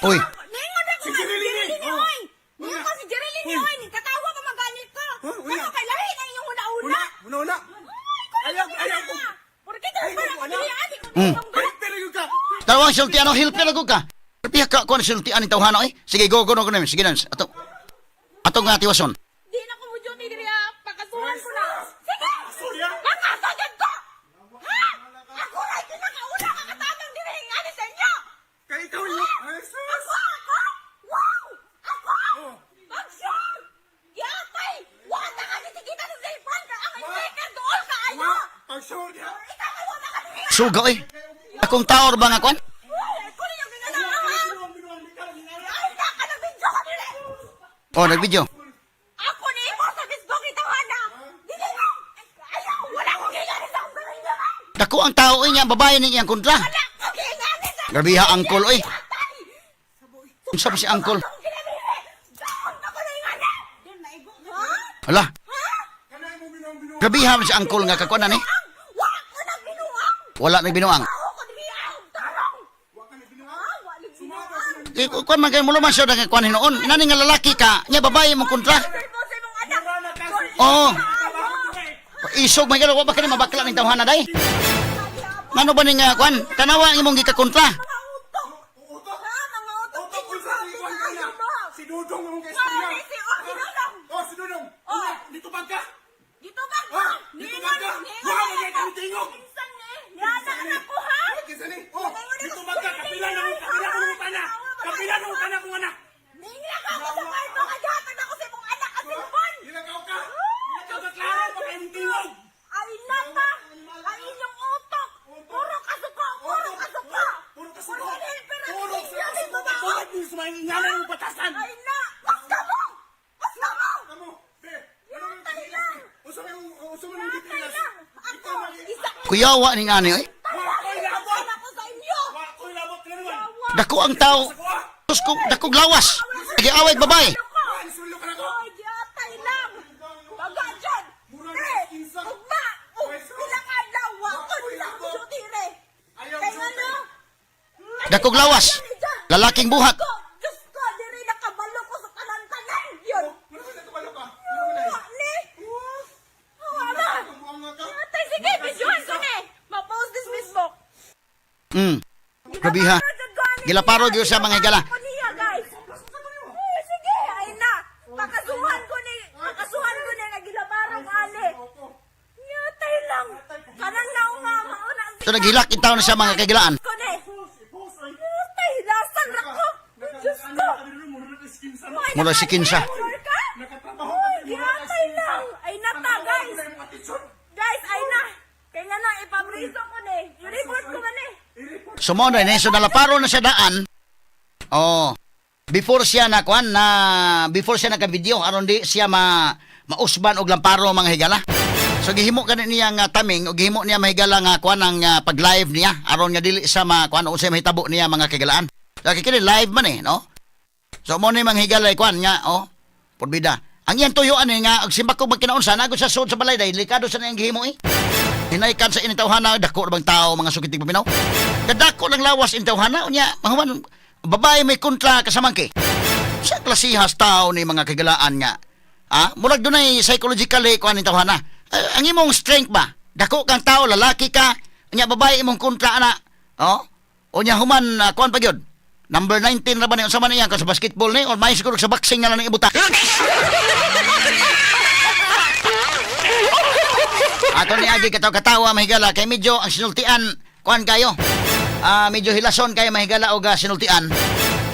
Uy. Ningon ako Si nga, si Jereline Jereline eh. Oh. oy. Ningon ko si Jereline Uy. oy. Katawa pa maganit ko. Huh? Uy. Ano kay lahi na inyong una-una? Una, una, una. Ay, ko Ayaw, ayaw ko. Porque ka Ayaw para ko, ko ana. dili ani ko. Ay, pero yung ka. Tawang sultian oh, helper ako ka. Piya ka kuan sultian ni tawhana oy. Sige, go go no go sige na. Ato. Ato nga tiwason. Di na ko mo duty diri ah. Pakasuhan ko na. Sige. Sorry ah. Pakaso jud ko. Ha? Ako ra pinakauna ka katabang diri ani sa inyo. Kay ikaw yun. Ay, sus. Ako, ako! Wow! Ako! Oh. Mag-sure! Yatay! Wala ka titikita sa cellphone ka! Ang sticker doon ka ayo! Wa, pag sure niya. Ikaw ay wala ka titikita! Suga oy. Akong tao ra ba nga kuan? Uy! Ako rin yung ginalaw ha! Ay, na ka ng video ka nila! Oh, nagvideo. Ako ni mo sa Facebook ito, Hana! Dili na! Ayaw! Wala akong gingani sa akong karinyaman! Dako ang tao oy niya babae ni iyang kontra. Wala akong gingani sa Grabe ha angkol oy. Yatay! Unsa ba si angkol? Akong ginamili! Doon ako na ingani! Ha? Hala, Ha? Kanay mo binuang binuang. grabe ha si angkol nga kakuan ani. Wa ko nang binuang! Wala nang binuang. Ako ko diri ang tarong! Wa ka na binuang. Ah, wa lang binuang! Eh, kuan man kay mulo man siya nga kuan hinuon. Nani nga lalaki ka, nya babae mo kontra. Cellphone sa imong anak! Oo. Isog man wa ba kani mabakla ning tawhana day? Ngano ba ning kuan? Tanawa ang imong gikakontra. Mga utok! Utok. Ha? Mga utok! Utok unsa ni kuan ka na. Si Dudong mong kay istorya. Sorry, si oh, si Dudong! Oh, si Dudong. Oh. Dito ba ka? Dito ba ka? Ah, dito ba ka? Wa mo kay tingog. Minsan eh! Niana na ko ha? Kinsa ni? Oh, dito ba ka? Kapila na ko, kapila ko ng tana. Kapila na ko tana kong anak. Ningila ka ako sa kwarto kaya hatag ako sa imong anak ang cellphone! Ilakaw ka. Ilakaw ka klaro pa kay tingog. Ay nata! Ang inyong utok! Puro kasuko! Puro kasuko! Puro kasuko. Puro helper ang Puro inyo kasuko. sa Bakit ni sumaingalan ng batasan? Ay na! Mas ka mo! Mas ka mo! Kamo, be. Ano yung Yatay lang! Usa may usa man yung Yatay gitilas. lang! Ako! Isa Kuyawa ning ani oy. Wa ko'y labot. ako sa inyo! Wa ko'y labot kanuan. Dako ang tao. Diyos ko, dakong lawas. Nagiaway babae. Ay, sulo ka na ko. Ay, yatay lang! Baga dyan! Eh! Ugma! Pila ka adlaw! Wa ko nila ko dire! Ayaw, Kay duty. ano? Dakong lawas. Lalaking buhat. Ko, Diyos ko, diri nakabalo ko sa tanan-tanan. Yun. Ano ba nakabalo ka? Ano ba Wa ni. Wala. Ang buang nga ka. Atay, sige, videohan ko ni. Ma-post this Facebook. Gilaparo gyud siya, mga higala. Ko niya, guys. Ay, sige, ay na. Pakasuhan ko ni nga gilaparong ani. Yatay lang. Kanang naunga mauna ang So naghilak in taon na siya, mga kahigalaan. Ko ni. Yatay, lasan ra ko. Diyos ko. Mura si Kinsa. Sure ka? Uy, Yatay lang. Ay na ta, guys. Guys, ay na. Kaya nga na, ipabriso ko ni. I-report ko man eh. So mao na ni, so nalaparo na siya daan. Oh. Before siya na kuan na before siya naka-video aron di siya ma mausban og lamparo, mga higala. So gihimo gani niya nga taming og gihimo niya, mahigala, nga kuan ang pag-live niya aron nga dili siya ma kuan unsay mahitabo niya, mga kahigalaan. So kini live man eh, no? So mo ni mga higala kuan nga oh porbida. Ang iyang tuyuan eh nga og simbako magkinaunsa nago sa sud sa balay dahil delikado sa niyang gihimo eh. Hinaykan sa initawhana, dako ra bang tao, mga sukit paminaw. Kadako lang lawas initawhana unya mahuman babae may kontra kasamangke. Sa klasihas tao ni, mga kagilaan, nga. Ah, murag dunay psychologically kuan intawhana. Eh, ang imong strength ba? Dako kang tao, lalaki ka, unya babae imong kontra ana. Oh? Unya human kuan pa gyud. Number 19 ra ba ni, unsa man iya sa basketball ni or may siguro sa boxing nga lang ni ibuta. Ato ni agi kataw katawa, mahigala, kay medyo ang sinultian kuan kayo. Ah, medyo hilason kayo, mahigala, og sinultian.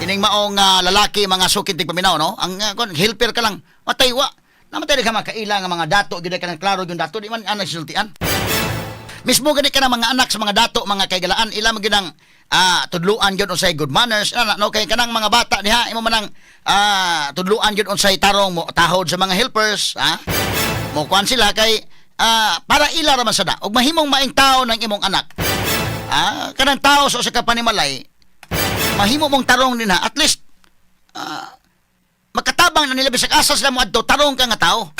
Kining maong lalaki, mga sukit tig paminaw, no? Ang kuan helper ka lang. Matay wa. Namatay ka makaila nga mga dato gyud ka ng klaro gyud dato di man anang sinultian. Mismo gani ka na mga anak sa mga dato, mga kaigalaan, ila mo gyud ang tudluan gyud unsay good manners ana, no? Kay kanang mga bata diha imo man ang tudluan gyud unsay tarong mo tahod sa mga helpers, ha, mo kuan sila kay para ila ra man sada og mahimong maing tao ng imong anak, kanang tao sa usa ka panimalay mahimo mong tarong din ha, at least makatabang na nila bisag asa sila mo adto, tarong ka nga tao.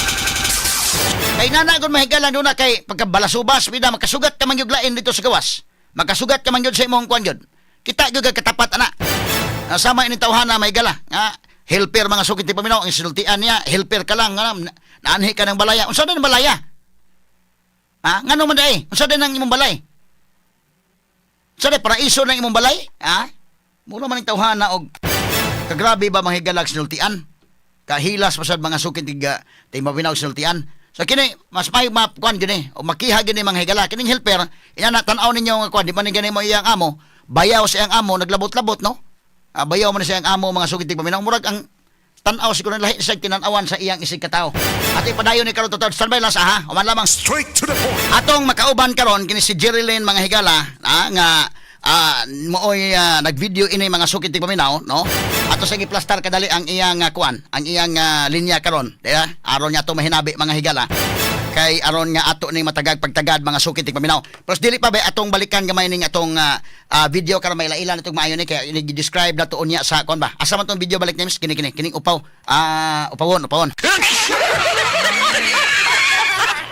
Kay nana gon mahigalan doon na kay pagkabalasubas bida makasugat ka man gyud lain dito sa gawas. Makasugat ka man gyud sa imong kuan gyud. Kita gyud ka katapat ana. Sama ini tawhana, mahigala. Nga helper, mga sukit ti paminaw, ang sinultian niya, helper ka lang nga naanhi ka ng balaya. Unsa din ang balaya? Ha? Ngano man diay? Unsa din ang imong balay? Unsa din paraiso ng imong balay? Ha? Mura man ang tawhana og kagrabe ba mahigalag sinultian? Kahilas pasad, mga sukit tiga ti mabinaw sinultian. So kini mas may makuan gini o makiha gini, mga higala, kining helper ina na tan-aw ninyo nga kuan di man ni gani mo iyang amo, bayaw sa iyang amo naglabot-labot, no? Ah, bayaw man sa iyang amo, mga sukit tig paminaw, murag ang tan-aw siguro lahi sa tinan-awan sa iyang isig katao. At ipadayon ni karon tutod standby lang sa ha. Human lamang. Straight to the point. Atong makauban karon kini si Jerilyn, mga higala, nga mooy nagvideo ini, mga sukit ti paminaw, no? Ato sa giplastar kadali ang iyang kuan, ang iyang linya karon, di ba? Aron nga ato mahinabi, mga higala, kay aron nga ato ning matagag pagtagad, mga sukit ti paminaw. Pero dili pa ba atong balikan gamay ning atong video karon may ilailan itong maayo ni kay ini-describe na to unya sa kuan ba. Asa man tong video balik names kini kini kining upaw. Ah, upawon, upawon.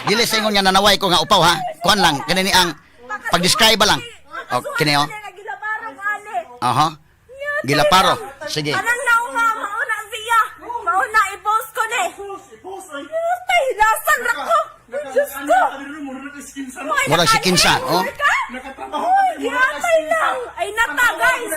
Dili sa ingon nga nanaway ko nga upaw ha. Kuan lang kini ni ang pag-describe ba lang. O kini oh. Aha. Gilaparo. Sige. Kanang naunga, mauna siya. Mauna i-post ko ni. Yatay, lasan ra ko. Diyos ko. Murag si Kinsa, oh. Uy, Yatay lang. Ay na ta, guys.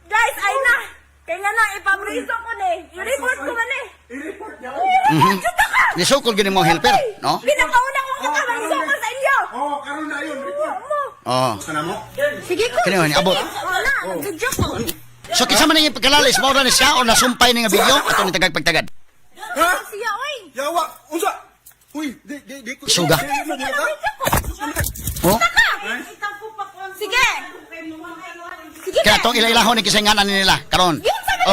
Guys, ay na. Kaya nga na, ipabriso ko ni. I-report ko man eh. I-report jud ka. Nisukol gini mo helper, no? Pinakauna ko katabang sukol sa inyo. Oh, karon na yun, report. Mo. Oh. Gusto na mo? Sige ko. Kini, ni abot. Wala, nagdudyo ko. So kinsa man ang pagkalalis mao ra ni siya o nasumpay ni nga video ato ni tagag pagtagad. Ha? Siya, oy. Yawa, unsa? Uy, di di di ko. Suga. Di mo ka? Oh. Sige. Sige. Kaya atong ilailahon ni kisinganan nila karon.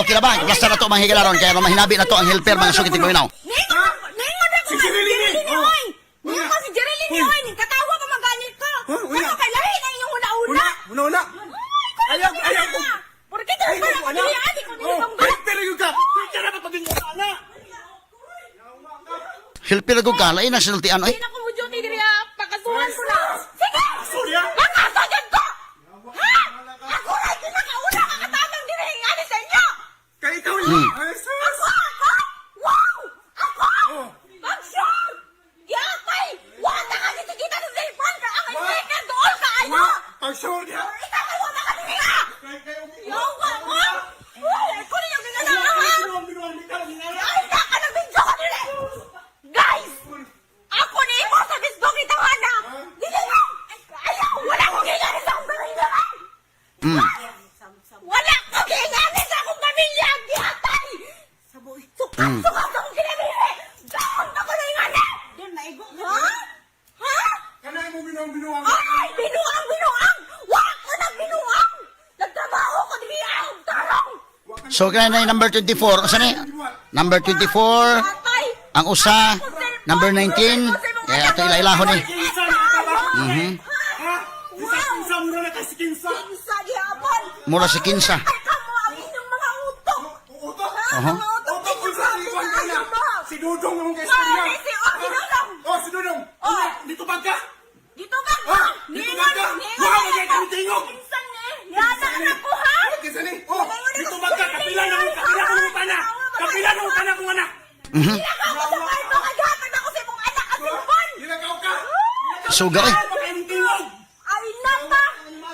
Okay ra ba? Basta na to, mga higala, ron kaya ron mahinabi na to ang helper, mga sukit ti paminaw. Ningon ako Si nga, Jereline eh. Jereline Oh. oy. Ningon ko si Jereline oy, ning katawa pa maganit ko. Huh? Uy, Ako kay lahi na inyong una-una. Una, una, una. Ay, ko Ayaw, ayaw ko. Porque ka Ay, pa ko ana. dili ani ko dili Oh, bangga. helper gyud ka. Di ka na patagin mo ana. Helper ko ka lain ang sinultian oy. Di na ko mo duty diri ah, pakasuhan ko na. Sige. Sorry ah. Makaso jud ko. Ha? Ako ra kinakauna ka katabang diri ani sa inyo. Kay ikaw yun. Ay, sus. Ako, ako! Wow! Ako! Oh. Pag-sure! Yatay! Wala ka kita sa cellphone ka! Ang Wa- hindi ka doon ka ano! Wa, pag sure niya. Ikaw ay wala ka diri ah! Kay kay Yawa Sukat sa akong kinabihi! Daon pa ko na yung anak! Ha? Ha? Kanay mo binuang binuang. Ay! Binuang! Binuang! Wa ko nang binuang! Nagtrabaho ko diri ang tarong! So kaya na yung number 24, usa ni? Number 24, Atay! ang usa, number 19, eh ato ila-ilahon ni. Kinsa nakatrabaho mm. Ha? Bisag kinsa, mura na kasi kinsa. Kinsa gihapon! Mura si kinsa. Ay kamo ang inyong mga utok! Utok. Ha? Aha. Mga utok! Utok unsa ni Juan ka na. Si Dudong ang kay istorya. Ay, si oh, si Dudong! Oh, si Dudong. Oh. Dito ba ka? Dito ba ka? Ah, dito ba ka? Wala ka kay tingog. Kinsa ni? Niana ka ko ha? Kinsa ni? Oh, dito ba ka? Kapila na ko, kapila ko ng pana. Kapila na ko kana kong anak. Ilakaw ko sa kwarto kaghatag ako sa imong anak ang cellphone! Ilakaw ka. Suga eh. Ano pa kay tingog? Ay napa!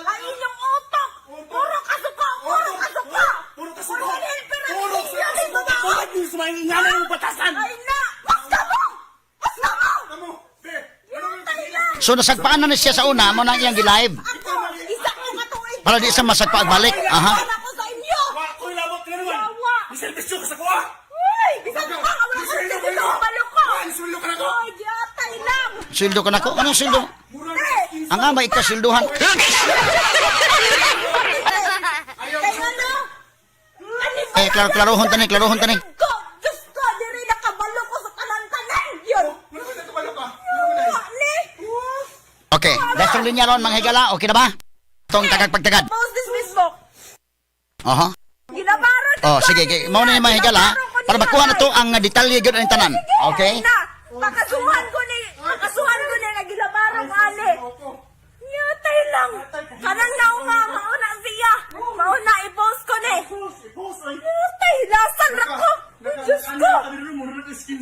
Ay inyong utok! Puro kasuko! Puro kasuko! Puro kasuko. Puro helper ang Puro inyo ni kasuko. babae! Bakit yung sumayin nga na yung batasan? Ay na! Basta mo! Basta mo! Amo, be. Ano yung Yatay lang! So nasagpaan na ni siya sa una, mo na iyang gi-live. Ako, isa ko katuig. Para di siya masagpaag balik. Aha. Wala ko sa inyo! Wa ko'y labot ka naman. Yawa. Miservisyo ka sa kuha. Uy! Bisan pa ka! Wala ko Sweldo sa ka inyo! na. Balo ko! Sweldo ka na ko. Uy, yatay lang! Sweldo ka nako. Anong sweldo? Mura na Eh! Ang ama ikasilduhan. Kaya ano? Ano ba Eh, klaro, klarohon tani, klarohon tani. Ko, Diyos ko, diri nakabalo ko sa tanan-tanan. Yun. Mura na kabalo ka. Wa ni. Okay, dastong linya ron mga higala, okay na ba? Itong tagagpagtagad. Post this Facebook. Aha. Ginabaron Oh, sige, okay. Mao na yung mga higala para makuha na to ang detalye gyud ang tanan. Okay? Na, pakasuhan ko ni nga gilabaron ani. Yatay lang. Kanang naunga, mauna siya. Mauna i-post ko ni. Yatay, lasan ra ko. Diyos ko.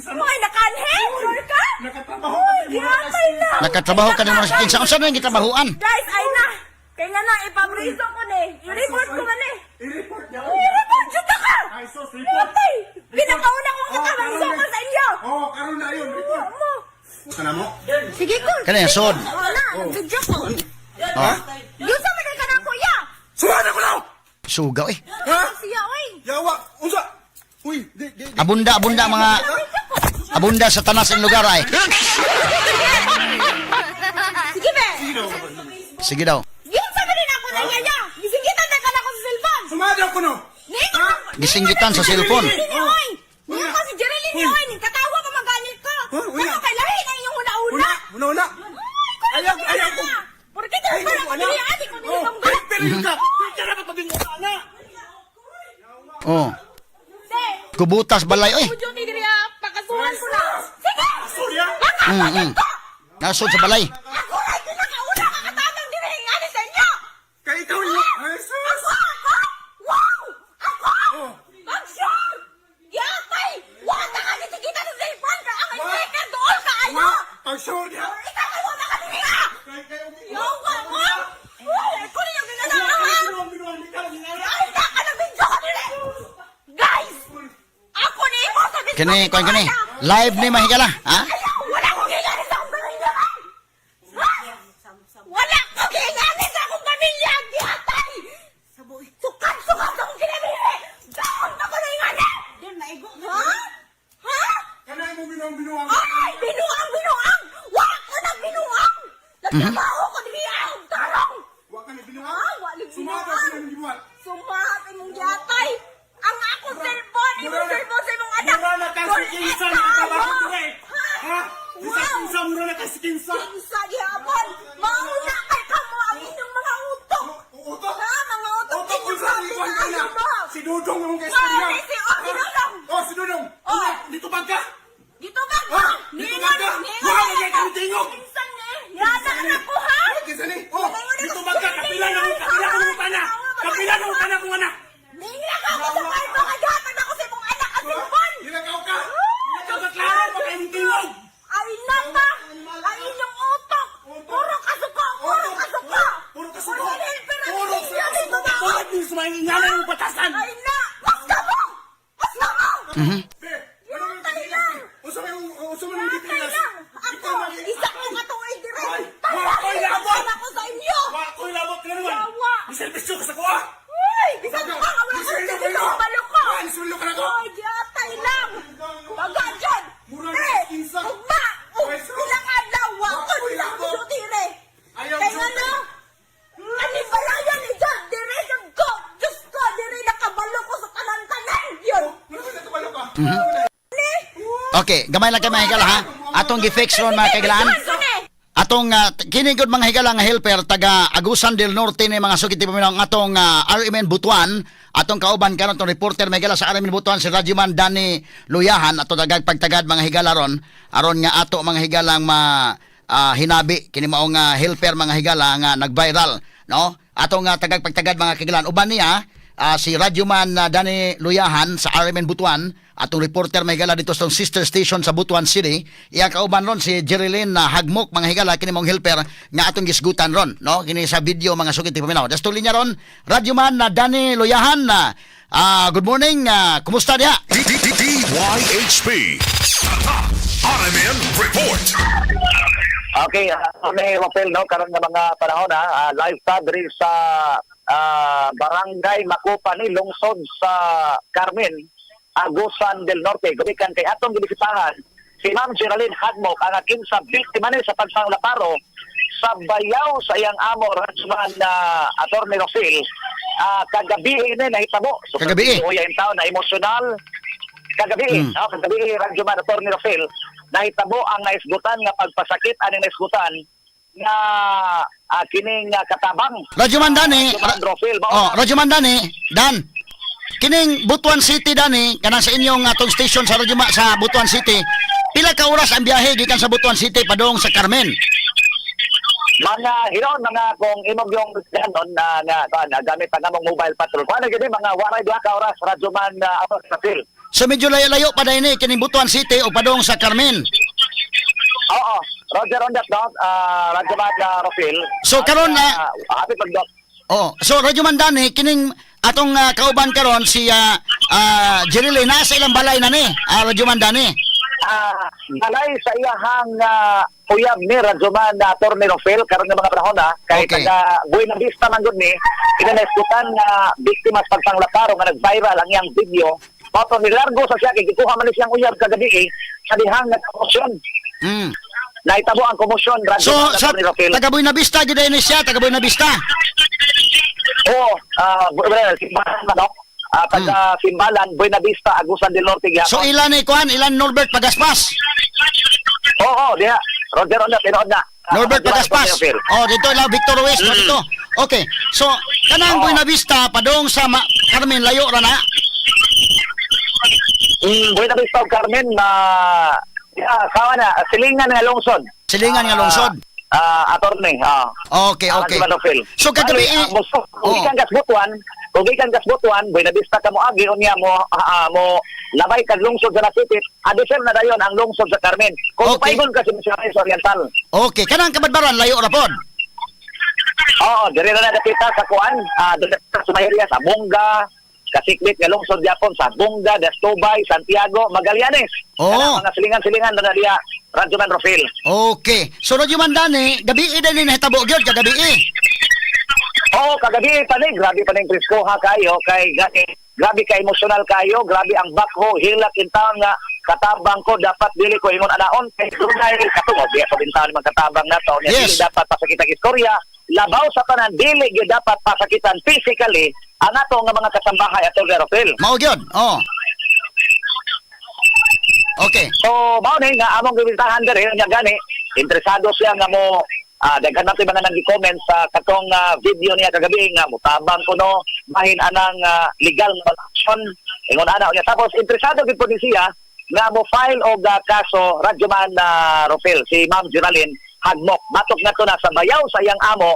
Mga nakanhe? Sure ka? Nakatrabaho Uy, yatay lang. Nakatrabaho ka ng mga kinsa. Unsa na yung gitrabahoan? Guys, ay na. Kaya nga na, ipabriso ko ni. I-report ko man eh. I-report niya. I-report jud ka! Ay, sus, report. Yatay! Pinakauna kong katabang ko sa inyo. Oh, karon na yun, report. Mo. Kana mo? Sige ko. Kani sod. Wala, nag-video ko. Oh, Yung sa mga ka na, kuya. Suwada ko lang! sugaw eh. Ha? Siya, oy. Yawa, unsa? Uy, di di. di. Abunda abunda mga abunda sa tanas ang lugar ay. Sige, be. Sige daw. Yung sa mga na ako na niya. Gisingitan na ka na ako sa cellphone. Sumada ko no. Ningon ako- Gisinggitan sa cellphone. Jerilyn ni Oy. Ningon ko si Jerilyn ni Oy. Katawa pa maganit ko. Huh? Uy, Ako kay lahi na inyong una-una. Una, una, una. Ay, ko Ayaw, ayaw ko. Porque di Ay, pa ko ako ana. dili ani ko dili Oh, tunggal. ay, pero yun ka. Di ka dapat maging ana. Oh, De, kubutas balay oy. Udyo ni diri ah, pakasuhan ko na. Sige. Sorry ah. Nasod sa balay. Ako ra pinakauna ka katabang diri ani sa inyo. Kay ikaw yun. Ay, sus. Ako, ako! Wow! Ako! Oh. Mag-sure! Yatay! Wala ka gitigita sa cellphone ka! Ang Wa- sticker doon ka ayo! Wa, pag sure niya. Ikaw kay wala ka diri ah! Kay kay Yawa mo! Uy, ako rin yung ginanang ha! Binuang, binuang, di ka maging ana. Ay, na ka ng video ko diri! Guys! Ako ni imo sa Facebook! Kini kuan kini. Live ni mga higala, ha? Ayaw! Wala akong gingani sa akong pamilya! Ha? Wala akong gingani sa akong pamilya! Giyatay! Sukat-sukat sa akong kinabihi! Daon pa ko na yung anak! Ha? Ha? Kanay mo binuang, binuang. Ay! Binuang! Binuang! Wala ko nang binuang! Nagtrabaho ko diri ang tarong! Wa ka ni binuang. Ah, wala Sumada binuang. ko na gibuhat. Sumahat imong giyatay! Ang akong cellphone! Imong cellphone sa imong anak! Mura na kasi Doon, kinsa eh, nakatrabaho tayo! dire. Ha? Ha? Bisag Wow! kinsa, mura na kasi kinsa. Kinsa gihapon! Mauna kay kamo ang inyong mga utok! Utok. Ha? Mga utok! Utok unsa ni Juan ka na. Mo! Si Dudong ang kay istorya. Mao, si oh, si Dudong. Oh, si Dudong. Oh. Dito ba ka? Dito ba ka? Ha? Dito ba ka? Wala ka kay tingog. Kinsa ni? Niana ka na ko ha? Kinsa ni? Oh, dito ba ka? Kapila na ko, kapila ko ng pana. Kapila na ko kana kong anak. Ningila ka ako sa kwarto kaghatag ako sa imong anak ang cellphone! Ilakaw ka. Ilakaw ka klaro pa kay tingog. Ay napa! Ay inyong utok! Puro kasuko! Puro kasuko! Puro kasuko. Puro helper ang Puro inyo ni kasuko. babae! Bakit yung sumayin nga na yung batasan? Ay na! Basta mo! Basta mo! Be, ano yung Yatay lang! Unsa may unsa may Yatay gipilas? lang! Ako! Isa ko katuig dire! Ay! Wa ko'y labot! Ako sa inyo! Wa ko'y labot ka naman. Yawa! Miservisyo ka sa kuha. Uy! Bisan pa ka! Wala Sweldo kang ka na. balo ko! Sweldo ka na ko. Uy! Yatay lang! Okay, gamay lang kay mga higala ha. Atong gi-fix ron, mga kahigalaan. Videohan ko ni. Atong kini gud, mga higala, nga helper taga Agusan del Norte ni, mga sukit paminaw, ang atong RMN Butuan. Atong kauban karon, atong reporter, mga higala, sa RMN Butuan, si Radyoman Danny Luyahan, ato tagag pagtagad, mga higala, ron aron nga ato, mga higalang, ma hinabi kini mao nga helper, mga higala, nga nag-viral, no? Atong tagag pagtagad, mga kahigalaan, uban niya si Radyoman Danny Luyahan sa RMN Butuan, atong reporter, mga higala, dito sa sister station sa Butuan City. Iya kauban ron si Jerilyn na Hagmok, mga higala, kini mong helper nga atong gisgutan ron, no? Kini sa video, mga sukit paminaw. Dasto linya ron, Radyoman na Danny Luyahan na good morning, kumusta diha? D D D DYHP. Tatak RMN Report. Okay, may Rafael, no, karon nga mga panahon ha, live ta diri sa Barangay Makupa ni lungsod sa Carmen, Agusan del Norte. Gumikan kay atong gibisitahan si Ma'am Geraldine Hagmok, ang akin sa biktima ni sa pagpanglaparo sa bayaw sa iyang amo, Radyoman na Attorney Rosil, kagabi ni nahitabo. So, Kagabi. Uya in town na emosyonal kagabi, no, kagabi, Radyoman Attorney Rosil, nahitabo ang naisgutan nga pagpasakit aning naisgutan nga kining katabang. Radyoman Danny, Radyoman Rosil, mao oh, na. Radyoman Danny, Dan. Kining Butuan City, Danny, kanang sa inyong atong station sa Radyo sa Butuan City. Pila ka oras ang biyahe gikan sa Butuan City padung sa Carmen? Mga hiron mga kung imong yung ganon na nga na gamit ang among mobile patrol. Kuan gid mga 82 ka oras, Radyoman Attorney Rosil. So medyo layo-layo pa dahil ni kining Butuan City o padung sa Carmen. Oo, Roger on that note, Radyoman Rosil. So, karon na- happy pag Oh, so Radyo Mandani, kining atong kauban karon si Jerilyn, nasa ilang balay na ni Radyo Mandani? Balay sa iyahang uyab ni Radyoman na Attorney Rofel karon nga mga panahon ha, kay taga Buena Vista man gud ni inaneskutan nga biktima sa pagpanglaparo nga nag-viral ang iyang video. Mao to nilargo sa siya kay gikuha man ni siyang uyab kagabi eh, sa dihang nagkomosyon. Nahitabo ang komosyon, So Radyoman sa Attorney Rofel. taga Buena Vista gyud ni siya, taga Buena Vista. Oo, well, Simbalan man, no? Taga Simbalan, Buena Vista, Agusan del Norte gyapon. So ilan ni kuan, ilan Norbert Pagaspas? Oo, diha. Roger on that, tinuod na. Norbert Radyoman Pagaspas. Attorney Rofel. Oh, dito lang Victor Ruiz no, dito. Okay. So kanang Buena Vista padung sa Carmen layo ra na. Buena Vista ug Carmen na sawa na silingan nga lungsod. Silingan nga lungsod. Attorney. Okay. Radyoman Rofel. So kagabi Bali, eh, kung gikan kas Butuan, kung gikan kas Butuan, Buena Vista ka mo agi unya mo mo labay kag lungsod sa Nasipit, adisem na dayon ang lungsod sa Carmen. Kung paigon ka sa Misamis Oriental. Okay, kanang Kabadbaran layo ra pod. Oo, diri na dapita sa kuan, diri sa Mahiria sa Bunga, Kasikbit nga lungsod gyapon sa Bunga, Dastubay, Santiago, Magallanes. Kanang mga silingan-silingan na diya, Radyoman Rofil. Okay. So Radyo Mandani, gabi din ni nahitabo gyud kagabi. Oo, kagabi pa ni, grabe pa ning presko ha kayo kay gani, grabe ka emosyonal kayo, grabe ang bakho, hilak in town nga katabang ko dapat dili ko ingon anaon kay dunay katungod diya sa bintaon mga katabang nato niya dili dapat pasakitan istorya labaw sa tanan dili gyud dapat pasakitan physically ang ato nga mga kasambahay ato Rofil. Mao gyud. Oh. Okay. So, mao ni nga among gibintahan diri nya gani, interesado siya nga mo daghan natin mga nang-comment sa katong video niya kagabi nga mutabang kuno bahin anang legal nga action ingon ana niya. Tapos interesado gid po ni siya nga mo file og kaso, Radyoman na Rofel, si Ma'am Geraldine Hagmok matok na to na sa bayaw sa iyang amo,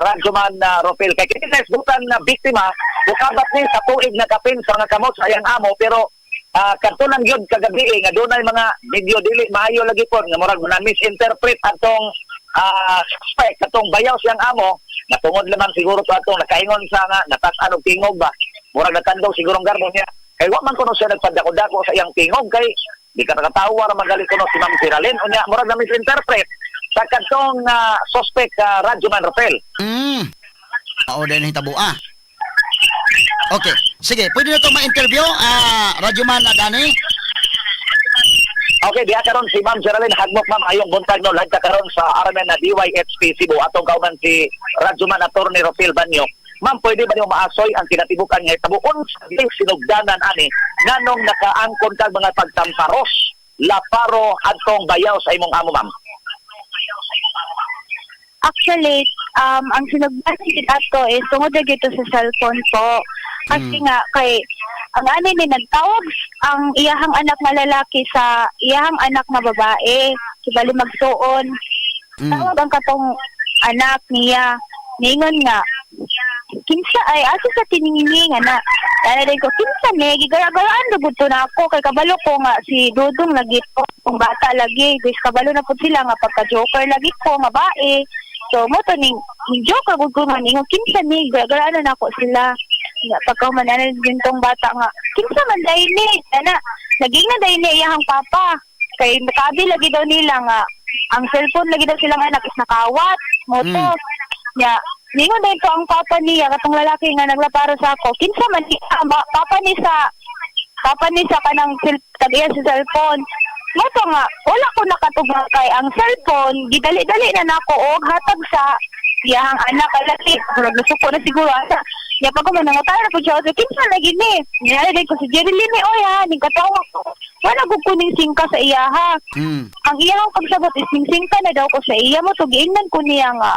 Radyoman na Rofel, kay kini na na biktima mukabat ni sa tuig na kapin sa mga kamot sa iyang amo, pero kadto lang gyud kagabi eh, nga dunay mga video dili maayo lagi pod nga murag na misinterpret atong suspect atong bayaw siyang amo nga tungod lamang siguro to atong nakaingon sa nga natas-an og tingog ba, murag natandog siguro ang garbo niya kay wa man kuno siya nagpadako-dako sa iyang tingog kay di ka nakatawa ra magali kuno si Ma'am Geraldine unya murag na misinterpret sa kadtong suspect, Radyoman Rafael. Mao din hitabo ah. Okay. Sige, pwede na to ma-interview Radyo Man na Dani. Okay, diha karon si Ma'am Geraldine Hagmok, ma'am, ayong buntag no, live ka karon sa RMN na DYHP Cebu. Atong kauban si Radyoman Attorney Rofil Banyo. Ma'am, pwede ba nimo maasoy ang kinatibukan nga hitabo, unsa sinugdanan ani, nganong nakaangkon kag mga pagtamparos laparo adtong bayaw sa imong amo, ma'am? Actually, ang sinugdan gid ato is tungod na gito sa cellphone po. Kasi nga kay ang ani ni nagtawag ang iyahang anak nga lalaki sa iyahang anak nga babae, kibali magsuon. Tawag ang katong anak niya. Ningon nga, "Kinsa ay asa sa tiningini nga na?" Ana din ko, "Kinsa ni?" Gigaragaraan lugod to na ako kay kabalo ko nga si Dudong lagi po kung bata lagi guys, kabalo na pud sila nga pagka joker lagi ko nga bae. So mo to ning ning joker gud ko nga ningon, "Kinsa ni?" Garagaraan na nako sila nga pagka man ana din tong bata nga, "Kinsa man dai ni?" Ana naging na dai ni iyang papa kay nakabi lagi daw nila nga ang cellphone lagi daw silang anak is nakawat mo to. Nya, ningon din to ang papa niya, katong lalaki nga naglaparo sa ako, "Kinsa man ni papa ni sa kanang tag-iya sa cellphone?" Mo to nga, wala ko nakatubang kay ang cellphone, gidali-dali na nako og hatag sa iyang anak alaki. Murag nasuko na siguro asa. Nya pag man nangutana na pud siya, "So, kinsa lagi ni?" Nya ko, "Si Jerilyn ni oy ha," ning katawa ko. Wala gud ko ning singka sa iya ha. Ang iyang pagsabot is ning singka na daw ko sa iya mo to giingnan ko niya nga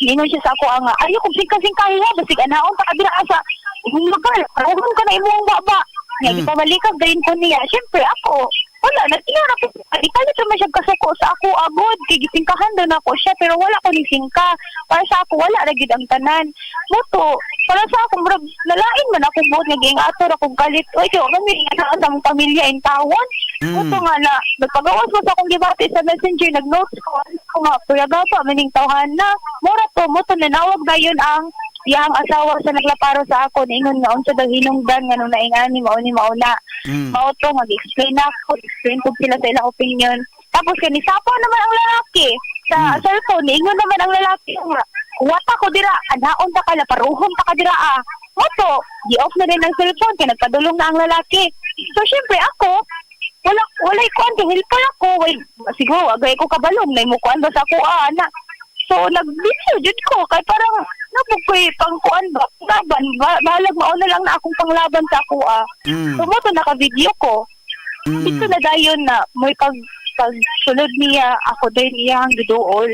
ningon siya sa ako ang ayo kung singka-singka ha, basig anaon pa kabila sa imong lugar, karoon ka na imong baba nga gipabalikag dayon ko niya. Syempre ako wala nagtingala ko, di kalit naman siya kasuko sa ako agod kay gisingkahan daw nako siya, pero wala ko ni singka. Para sa ako wala ra gid ang tanan mo to. Para sa ako murag nalain man akong buot nga giing ator akong galit oy kay wa mi nga sa among pamilya in tawon. Mo to nga na nagpagawas mo sa akong gibati sa Messenger, nag-notes ko ano ko nga kuyaga pa maning tawhan na mura to. Mo to nanawag dayon ang iyang asawa sa naglaparo sa ako, niingon nga unsa daw hinungdan nga nung naingani mao ni mao na. Mao to nga explain ako, explain ko sila sa ilang opinion. Tapos kay nisapaw naman ang lalaki sa cellphone, niingon naman ang lalaki nga, "Wata ko dira, anaon ta ka, laparuhon ta ka dira ah." Mo to, gi-off na rin ang cellphone kay nagpadulong na ang lalaki. So syempre ako, wala walay kuan kay helper ako, way siguro agay ko kabalong nay mo kuan ba sa ako ah na. So nag-video jud ko kay parang nabog ko'y pangkuan ba, laban ba, bahalag mao na lang na akong panglaban sa ako ah. So mo to naka-video ko. Dito na dayon na may pag pagsulod niya ako din niya ang giduol.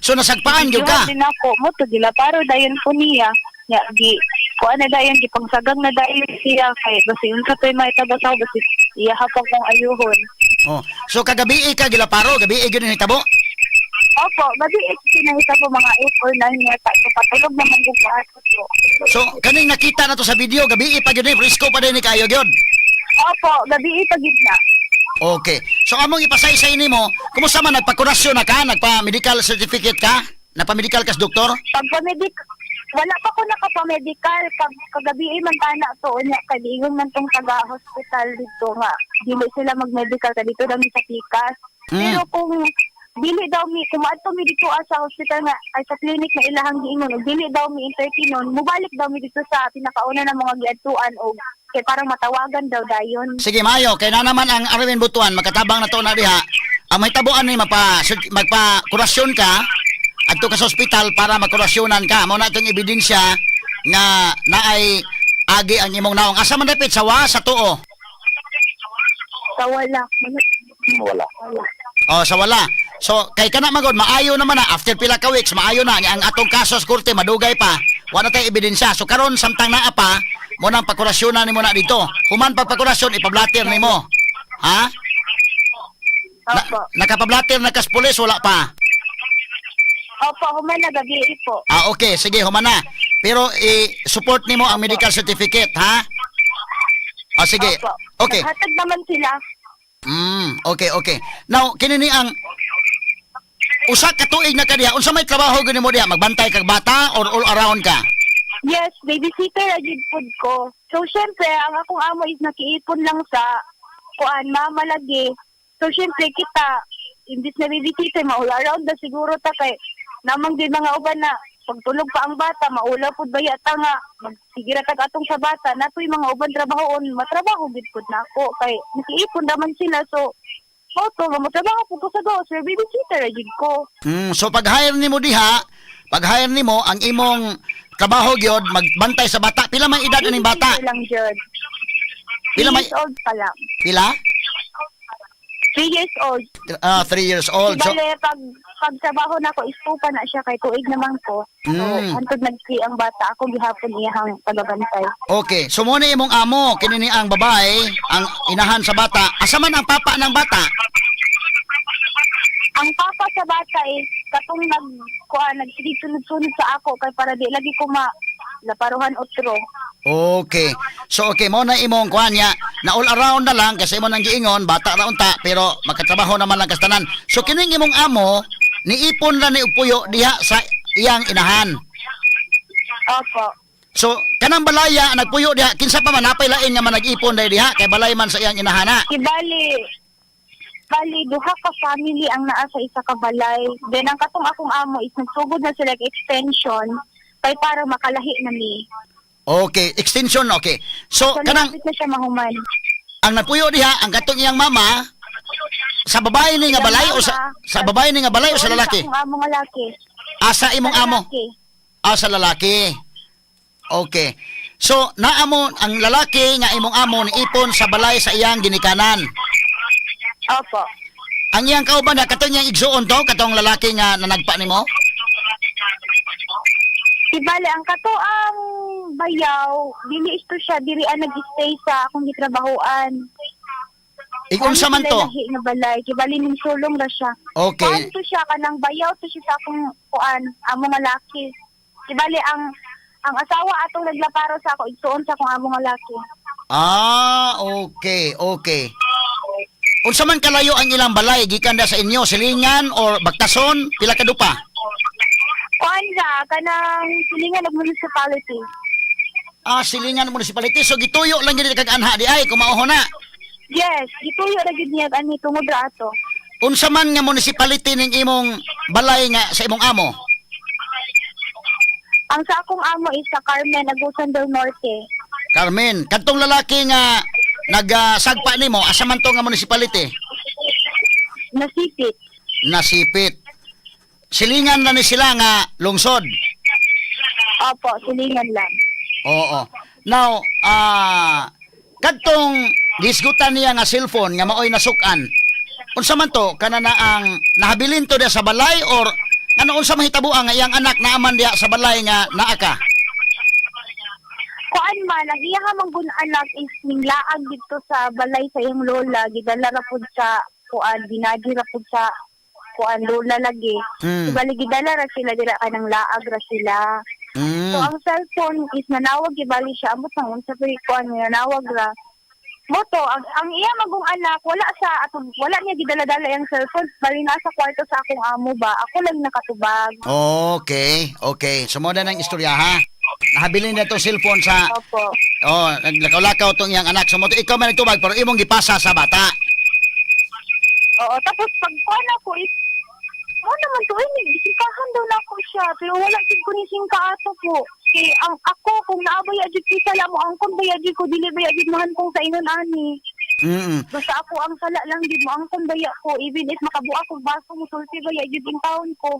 So nasagpaan gyud ka. Videohan din ako mo to gila paro dayon ko niya. Nya gi kuan na dayon, gipangsagang na dayon siya kay basta unsa to'y mahitabo sa ako, basta iya hapon kong ayuhon. Oh. So kagabi ka gilaparo, gabi gyud ni hitabo. Opo, gabi sinahita po, mga 8 or 9 yata. So patulog naman ko pa ato. So kaning nakita na to sa video, gabi pa gyud ni presko pa din ni kayo gyud. Opo, gabi pa gid na. Okay. So among ipasaysay nimo, kumusta man, nagpakurasyon na ka, nagpa-medical certificate ka? Nagpa-medical ka sa doktor? Pagpa-medic, wala pa ko nakapa-medical. Kag, kagabi man tana to, unya, kaligon man tong taga-hospital dito nga. Dili sila mag-medical ka dito lang sa Pikas. Pero kung dili daw mi, kung maadto mi dito ah, sa hospital nga, ay sa clinic na ilahang giingon, og dili daw mi entertain nun, mubalik daw mi dito sa pinakauna na mga giadtuan og kay parang matawagan daw dayon. Sige, maayo. Kay na naman ang Arwin Butuan, makatabang na to na diha. Ang may tabuan ni mapa, magpa-kurasyon ka, adto ka sa ospital para makurasyonan ka. Mao na itong ebidensya nga naay agi ang imong naong. Asa man dapit sa wa sa tuo? Sa wala. Wala. Wala. Oh, sa wala. So, kay kana magod maayo naman na after pila ka weeks, maayo na ang atong kaso sa korte madugay pa. Wala tay ebidensya. So karon samtang naa pa, mo nang pakurasyonan nimo na dito. Human pagpakurasyon ipablatter nimo. Ha? Na, Opo. nakapablatter na kas pulis wala pa. Opo, human na gabi po. Ah, okay, sige, human na. Pero i-support nimo ang medical certificate, ha? Ah, sige. Opo. Okay. Naghatag naman sila. Okay. Now, kini ni ang usa ka tuig na ka diha, unsa may trabaho gani mo diha? Magbantay kag bata or all around ka? Yes, babysitter ra jud pud ko. So syempre, ang akong amo is nakiipon lang sa kuan mama lagi. So syempre kita imbis na babysitter maula around na siguro ta kay namang din mga uban na pagtulog pa ang bata maulaw pud ba yata nga magsigira tag atong sa bata natoy mga uban trabahoon matrabaho gid pud nako kay nakiipon naman sila. So mao to matrabaho pud ko sa gawas pero babysitter ra jud ko. So pag-hire nimo diha, pag-hire nimo ang imong trabaho gyud magbantay sa bata. Pila may edad aning bata? Lang jud. Pila 3 may years old pa lang. pila? 3 years old. 3 years old. So Bale, pag trabaho na ko, istupa na siya kay tuig naman ko. So, hantod nag ang bata, ako gihapon iyahang pagabantay. Okay, so mo ni imong amo kini ni ang babae, ang inahan sa bata. Asa man ang papa ng bata? Ang papa sa bata is katong nag kuan nagsige sunod-sunod sa ako kay para di lagi ko ma laparuhan otro. Okay. So okay, mo na imong kuan niya na all around na lang kasi imo nang giingon bata ra unta pero makatrabaho naman lang kastanan. So kining imong amo niipon ra ni og puyo diha sa iyang inahan. Opo. So kanang balaya nagpuyo diha kinsa pa man napay lain nga man nag-ipon dahil diha kay balay man sa iyang inahana. Kibali bali duha ka family ang naa sa isa ka balay. Then ang katong akong amo is nagsugod na sila og extension kay para makalahi na mi. Okay, extension okay. So So kanang nilapit na siya mahuman. ang nagpuyo diha ang katong iyang mama sa babae ni nga balay o sa babae ni nga balay o sa lalaki? Sa akong amo nga laki. Asa imong Sa amo? lalaki. Ah, sa lalaki. Okay. So, naamo ang lalaki nga imong amo niipon sa balay sa iyang ginikanan. Opo. Ang iyang kauban na katong iyang igsuon to, katong lalaki nga nanagpa nimo. Kibali ang kato ang bayaw, dili isto siya diri ang nag-stay sa akong gitrabahoan. Igunsa man to. Lahi nga balay, kibali ning sulong ra siya. Okay. Kuan to siya kanang bayaw to siya sa akong kuan, amo nga laki. Kibali ang asawa atong naglaparo sa ako igsuon sa akong amo nga laki. Ah, okay, okay. Unsa man kalayo ang ilang balay gikan da sa inyo, silingan or baktason, pila ka dupa? Kuan ra kanang silingan og municipality. Ah, silingan municipality. So gituyo lang gid kag anha di ay kumauho na. Yes, gituyo ra gyud niya ani tungod ra ato. Unsa man nga municipality ning imong balay nga sa imong amo? Ang sa akong amo is sa Carmen, Agusan del Norte. Carmen, kadtong lalaki nga nagsagpa nimo, asa man to nga municipality? Nasipit. Nasipit. Silingan na ni sila nga lungsod. Opo, silingan lang. Oo. Now, kadtong gisgutan niya nga cellphone nga maoy nasukan. Unsa man to kana na ang nahabilin to diha sa balay or ano unsa mahitabo ang iyang anak naaman diha sa balay nga naa ka? Kuan man, ang iya ka manggun anak is ninglaag dito sa balay sa iyang lola, gidala ra pud sa kuan, binagi ra pud sa kuan lola lagi. Bali gidala ra sila dira kanang laag ra sila. So ang cellphone is nanawag gibali siya amot nang unsa pa kuan nanawag ra. Moto ang iya magong anak wala sa atong wala niya gidala-dala yung cellphone bali nasa kwarto sa akong amo ba ako lang nakatubag. Okay, okay. So mo na ng istorya ha. Nahabilin na itong cellphone sa Opo. oh, naglakaw-lakaw tong iyang anak. So mo to, ikaw man nagtubag pero imong gipasa sa bata. Oo, tapos pag kuan ako is mo naman to, eh, singkahan daw na ako siya. Pero wala jud ko ni singka ato po. Kay ang ako, kung naabaya jud ko sala mo, ang kung baya jud ko, dili baya jud mahantong sa ingon ani. Basta ako ang sala lang jud mo, ang kung baya ko, even if makabuak ko baso mo, sulti baya jud in taon ko.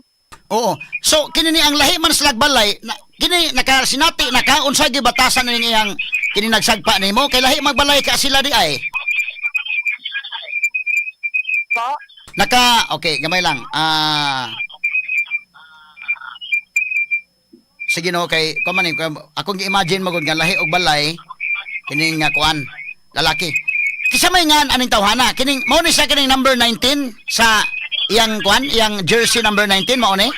Oo. So kini ni ang lahi man sa lagbalay, na, kini nakasinati nakaunsa gyud batasan ning iyang kini nagsagpa nimo kay lahi magbalay ka sila di ay. Po? Naka okay, gamay lang. Sige no kay kuan man ni akong gi-imagine magud nga lahi og balay kining nga kuan lalaki. Kisa may ngan aning tawhana kining mao ni siya kining number 19 sa iyang kuan iyang jersey number 19 mao ni?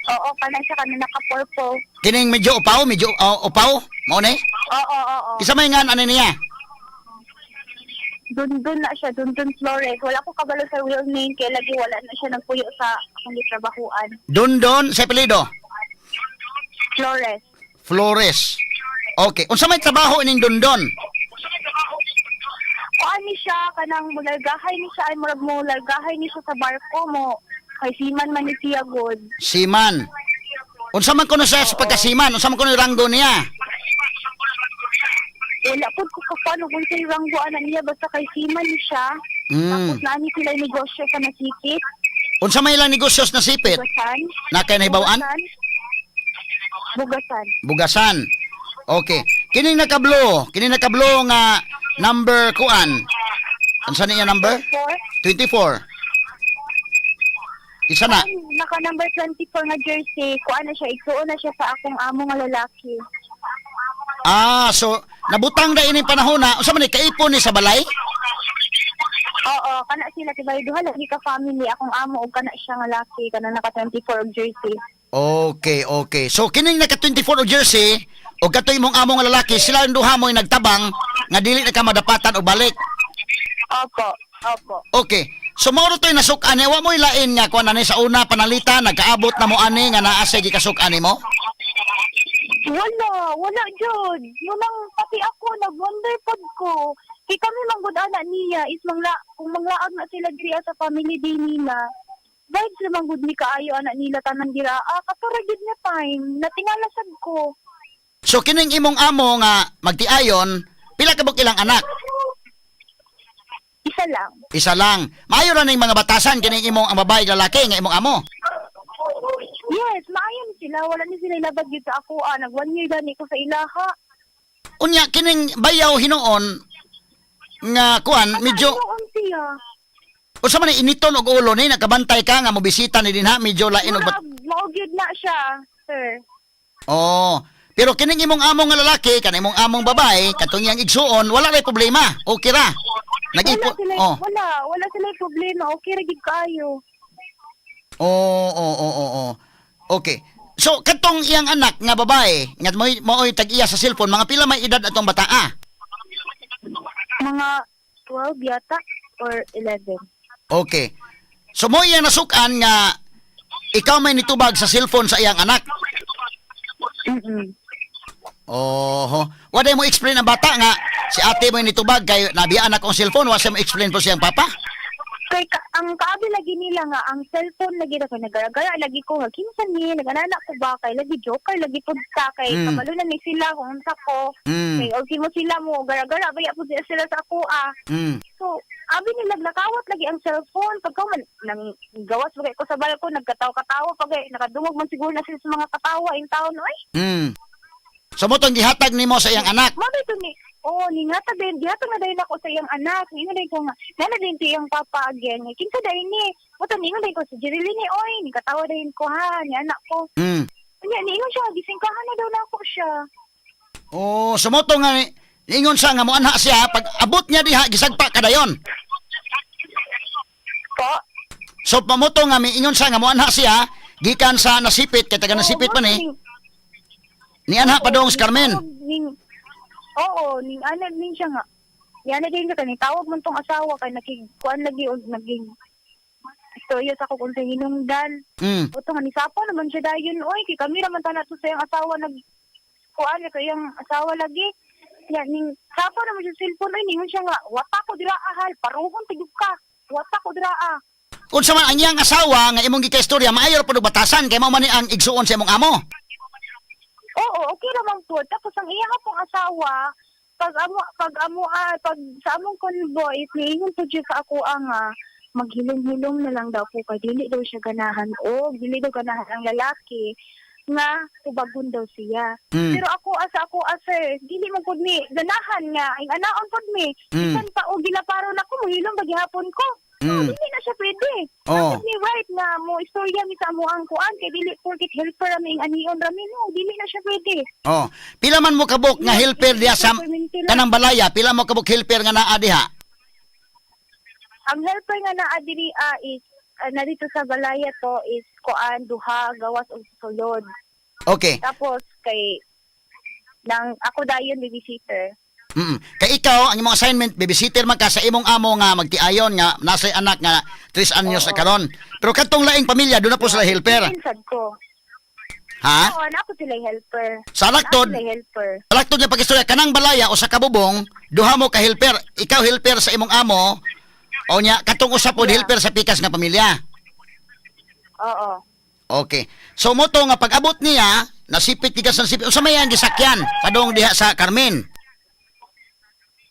Oo, kanang siya kami naka-purple. Kining medyo upaw, medyo upaw mao ni? Oo, oo, oo. Kisa may ngan ani niya? Dundun na siya, Dundun Flores. Wala ko kabalo sa real name, kaya lagi wala na siya nagpuyo sa akong gitrabahuan. Dondon sa apelyido. Flores. Flores. Okay. Unsa may trabaho ining Dondon? Kuan ni siya kanang mulargahay ni siya ay murag mulargahay ni siya sa barko mo kay seaman man ni siya good. Seaman. Unsa man kuno siya sa pagkasiman? Unsa man kuno yung ranggo niya? Wala pud ko kakuan og unsay ranggo ana niya basta kay seaman ni siya. Tapos naani sila yung negosyo sa Nasipit, Unsa may ilang negosyo sa nasipit? Bugasan. Na kay nahibaw-an? Bugasan. Bugasan. Bugasan. Okay. Kining naka-blue nga number kuan. Unsa niya number? 4. 24. Isa na. Naka number 24 nga jersey, kuan na siya, igsuon na siya sa akong amo nga lalaki. Ah, so nabutang na ini panahon na unsa man ni kaipon ni sa balay? Oo, kana sila kay bali duha lagi ka family akong amo ug kana siya nga laki kana naka 24 og jersey. Okay. So kining naka 24 og jersey og katoy imong amo nga lalaki, sila ang duha mo'y nagtabang nga dili na ka madapatan og balik. Opo, opo. Okay. So mao ra to'y nasuk-an ni wa mo'y lain nga kuan ani sa una panalita nagkaabot na mo ani nga naa say gikasuk-an nimo? Wala, wala jud. Munang pati ako nag-wonder pod ko. Kay kami manggod ana niya is mangla kung manglaag na sila diri sa family day nila. Vibes na manggod ni kaayo ana nila tanan dira. Ah, katura gid nga time. Natingala sad ko. So kining imong amo nga magtiayon, pila ka buk ilang anak? Isa lang. Isa lang. Maayo ra ning mga batasan kining imong ang babae lalaki nga imong amo. Yes, maayo ni sila. Wala ni sila ilabag gyud sa ako. Ah, nag 1 year gani ko sa ilaha. Unya kining bayaw hinuon nga kuan medyo Ano siya? Unsa man ni initon og ulo ni nakabantay ka nga mobisita ni dinha medyo lain og bat- Murag, mao gyud na siya, sir. Oh, pero kining imong among nga lalaki kanang imong among babae katong iyang igsuon wala ray problema. Okay ra. Nag-ipo. Wala sila, Oh. wala sila problema. Okay ra gyud kaayo. Oo. Okay. So katong iyang anak nga babae nga mo'y tag-iya sa cellphone, mga pila may edad atong bata ah? Mga 12 yata or 11. Okay. So mo iyang nasukan nga ikaw may nitubag sa cellphone sa iyang anak. Oho. Wala mo explain ang bata nga si ate mo nitubag kay nabiyaan ako ang cellphone, wa siya mo explain po siyang papa. Kay ka, ang kaabi lagi nila nga ang cellphone lagi ra ko nagaragara lagi ko nga kinsa ni nagananak ko ba kay lagi joker lagi pud ta kay kabalo na ni sila kung unsa ko kay og mo sila mo garagara baya pud sila sa ako ah. So abi nila nakawat lagi ang cellphone pagka man nang gawas bagay ko sa balkon nagkatawa-katawa pag nakadungog man siguro na sila sa mga katawa in taon oy. So mo tong gihatag nimo sa iyang anak. Mao to ni. Oo, ni nga ta din, gihatag na dayon ako sa iyang anak. Ningon din ko nga, nana din to iyang papa again. Kinsa dayon ni? Mo to ningon din ko si Jerilyn ni oy, ni katawa dayon ko ha, ni anak ko. Unya niingon siya, gisingkahan na daw nako siya. Oh, so mo to nga niingon siya nga moanha siya pag abot niya diha gisagpa ka dayon. Po? So pamoto nga miingon siya nga moanha siya gikan sa nasipit kay taga nasipit pa ni. Nianha pa dong si Carmen. Ning, oo, ning ana din siya nga. Yana din siya kani tawag man tong asawa kay nakigkuan lagi og naging istorya sa ako kung sa hinungdan. Uto nga nisapa naman siya dayon oy kay kami ra man tanan to sa iyang asawa nag kuan kay iyang asawa lagi. Ya ning sapa naman siya cellphone oy ningon siya nga wata ko dira ahal paruhon tigug ka. Wata ko dira ah. Unsa man ang iyang asawa nga imong gikaistorya maayo ra pud og batasan kay mao man ni ang igsuon sa imong amo. Oo, okay ra man po. Tapos ang iya pong asawa pag amo ah, pag sa among convoy is niingon po siya sa ako ang ah, maghilom-hilom na lang daw po kay dili daw siya ganahan o dili daw ganahan ang lalaki nga tubagon daw siya. Pero ako asa ako asa dili man pud ni ganahan nga ang anaon pud mi. Bisan pa og gilaparo na ko mohilom ba gihapon ko. So, dili na siya pwede. Oh. Bakit ni right na mo istorya mi sa amo ang kuan kay dili porkit helper rami ang anion rami no dili na siya pwede. Oh, pila man mo kabuk nga helper diha sa kanang balaya, pila mo kabuk helper nga naa diha? Ang helper nga naa diri ah, is ah, narito sa balaya to is kuan duha gawas og sulod. Okay. Tapos kay nang ako dayon babysitter. Kay ikaw ang imong assignment babysitter man ka sa imong amo nga magtiayon nga nasa anak nga 3 anyos na karon. Pero kadtong laing pamilya doon na po sila helper. Pinsad ko. Ha? Oo, na ako sila helper. Sa laktod, Na ako sila helper. sa laktod nga pag-istorya kanang balaya o sa kabubong, duha mo ka helper. Ikaw helper sa imong amo o nya katong usa pod helper sa pikas nga pamilya. Oo. Okay. So mo to nga pag-abot niya, nasipit gikas sa nasipit. Unsa may ang gisakyan padung diha sa Carmen?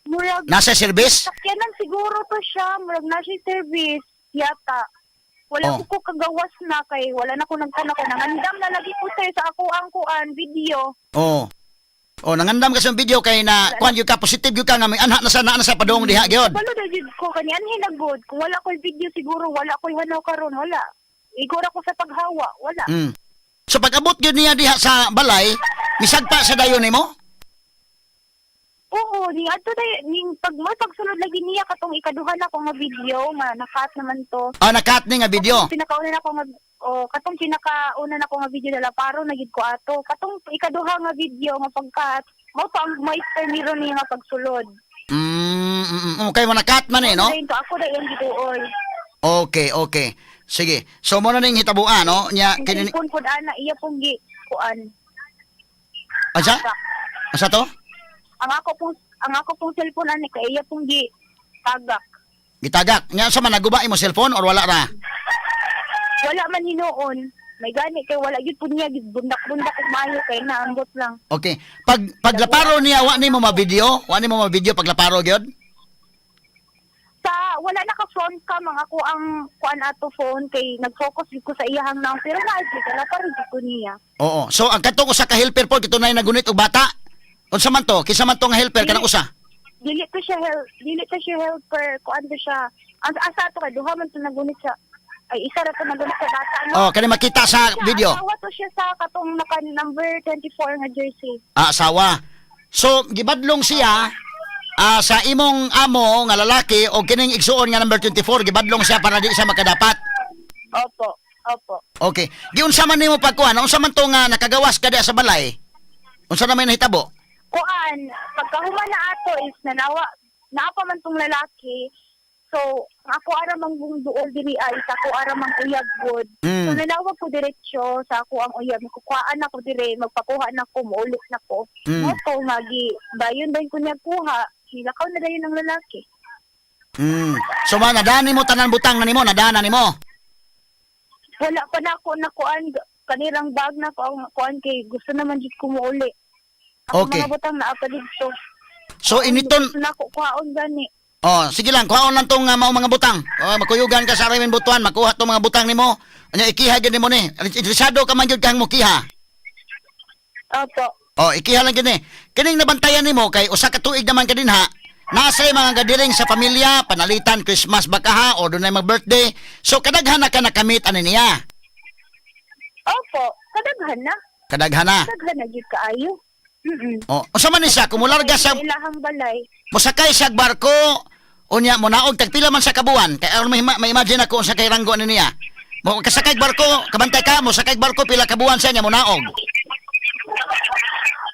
Murag Nasa service? sakyanan siguro to siya, murag na siya service yata. Wala ko kagawas na kay wala na ko nagtanaw ko nangandam na lagi ko sir sa ako ang kuan video. Oh. Oh, nangandam ka sa video kay na kuan gyud ka, positive gyud ka nga may anha na sa padung diha gyud. Balo na jud ko kani anhi na good. Kung wala ko'y video siguro wala ko'y hanaw karon, wala. Igora ko sa paghawa, wala. So pag-abot gyud niya diha sa balay, misagpa sa dayon nimo? Oo, ni adto day ning pag mo pagsunod lagi niya katong ikaduha na ko nga video nga nakat naman to. Ah, nakat ni nga video. Katong pinakauna na ko nga oh, katong pinakauna na ko nga video dala paro na gid ko ato. Katong ikaduha nga video nga pagkat mao to ang maester niro niya nga pagsulod. Okay mo nakat man eh, no? Dayon to ako dayon giduol. Okay. Sige. So mo na ning hitabuan, no? Nya Ang kini cellphone pud ana iya pong gi kuan. Asa? Asa to? Ang ako pong cellphone ani kay iya pong gi tagak. Gitagak. Nya sa man naguba imo cellphone or wala ra? Wala man hinuon. May gani kay wala gyud pud niya bundak-bundak og maayo kay naambot lang. Okay. Pag paglaparo niya wa nimo ma-video, wa nimo ma-video paglaparo gyud? Sa wala naka front cam ang ako ang kuan ato phone kay nag-focus gyud ko sa iyahang naong pero naa gyud wala pa rin gyud ko niya. Oo. So ang katong usa ka helper po kitunay nagunit og bata. Unsa man to? Kinsa man to nga helper kanang usa? Dili to siya helper, kuan to siya. Ang asa to kay duha man to nagunit sa ay isa ra to nagunit sa bata no. Oh, kani makita sa Siya, video. Asawa to siya sa katong naka number 24 nga jersey. Ah, asawa. So gibadlong siya sa imong amo nga lalaki o kining igsuon nga number 24, gibadlong siya para di siya makadapat. Opo. Opo. Okay. Giunsa man nimo pagkuan? Unsa man to nga nakagawas ka diha sa balay? Unsa na may nahitabo? Kuan, pagkahuman na ato is nanawa naa pa man tong lalaki. So, ang ako ara mang buong duol diri ay sa ako ara mang uyab gud. So nanawag ko diretso sa ako ang uyab, kukuhaan ako dire, magpakuha na ko, muulit na ko. Mo ko magi bayon dayon ko niya kuha, hilakaw na dayon ang lalaki. So man nadani mo tanan butang na nimo, nadana nimo. Wala pa na ako nakuan kanirang bag na ko ang kuan kay gusto naman jud ko muuli. Ako mga butang naa pa didto. So initon Gusto na ako kuhaon gani. Oh, sige lang, kuhaon lang tong mao mga butang. Oh, makuyugan ka sa Raymond Butuan, makuha tong mga butang nimo. Anya ikiha gyud nimo ni. Interesado ka man gyud kang mokiha. Opo. Oh, ikiha lang gyud ni. Kining nabantayan nimo kay usa ka tuig naman ka dinha. Nasa mga gadiring sa pamilya, panalitan Christmas ba ka ha o dunay mag birthday. So kadaghan na ka nakamit ani niya. Opo, kadaghan na. Kadaghan na. Kadaghan na jud kaayo. Oh, unsa man ni siya kumularga siya, Ilahang balay. mosakay siya og barko, unya monaog tagpila man sa kabuan kay aron may ma-imagine ako unsa kay ranggo ani niya. Mo kasakay og barko, kabantay ka, mosakay og barko pila ka buwan siya niya monaog.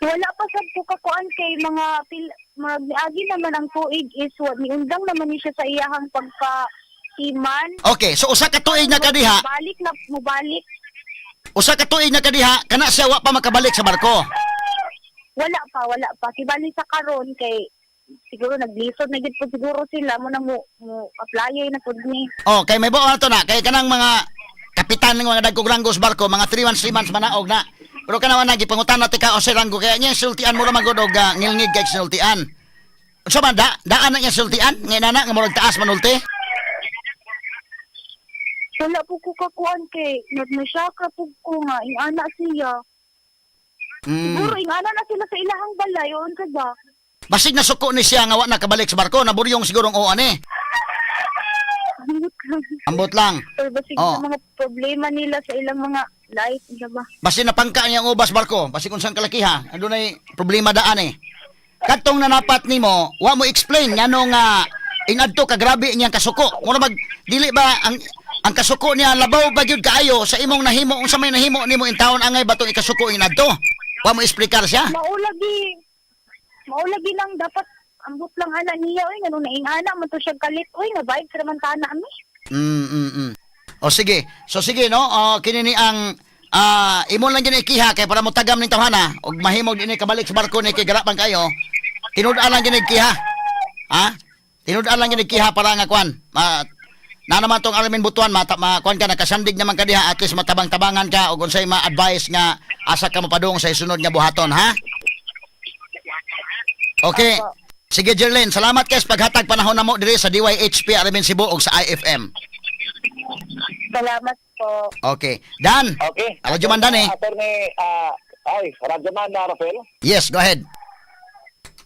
Wala pa sad ko kakuan kay mga pil mag-agi naman ang tuig is wa niundang naman ni siya sa iyahang pagka siman. Okay, so usa ka tuig na kadiha, Balik na mubalik. usa ka tuig na kadiha, kana siya wa pa makabalik sa barko. Wala pa, wala pa. Kibali sa karon kay siguro naglisod na gid po siguro sila mo nang mo apply na pud ni. Oh, kay may buo na to na, kay kanang mga kapitan ng mga dagkog ranggo sa barko, mga 3 months, 3 months manaog na. Pero kana na gipangutan na ka unsay ranggo kaya niya sultian mo ra man gud og ngilngig kay sultian. Unsa man da daan na niya sultian ngay nana nga murag taas manulti. Wala po ko kakuan kay nagmasyaka po ko nga ingana siya. Siguro ingana na sila sa ilahang balay o unsa ba? Basig na suko ni siya nga wa nakabalik sa barko, naburyong sigurong oo ani. Ambot lang. Or basig sa mga problema nila sa ilang mga life, di ba? Basig napangka niya ang ubas barko, basig unsang kalakiha, adunay problema daan eh. Katong nanapat nimo, wa mo explain ngano nga inadto ka grabe niyang kasuko. Mura mag dili ba ang kasuko niya labaw ba gyud kaayo sa imong nahimo unsa may nahimo nimo in taon angay batong ikasuko inadto. Wa mo explicar siya. Maulagi lang dapat ambot lang ana niya oy ngano naingana man to siya kalit oy na vibes ra man tana mi. O sige. So sige no, kini ni ang imo lang gyud ikiha kay para mo tagam ning tawhana og mahimog dinhi kabalik sa barko ni kay gara man kayo. Tinud-an lang gyud ikiha. Ha? Tinud-an lang gyud ikiha para nga kwan. Ma na naman tong Armin Butuan mata ma kwan ka nakasandig naman ka diha, at least matabang-tabangan ka og unsay ma-advise nga asa ka mapadung sa isunod nga buhaton, ha? Okay. Sige Jerlyn, salamat kay sa paghatag panahon namo diri sa DYHP Armin Cebu ug sa IFM. Salamat po. Okay. Dan. Okay. Radyoman Dan eh. Attorney, ay, Radyoman na Rafael. Yes, go ahead.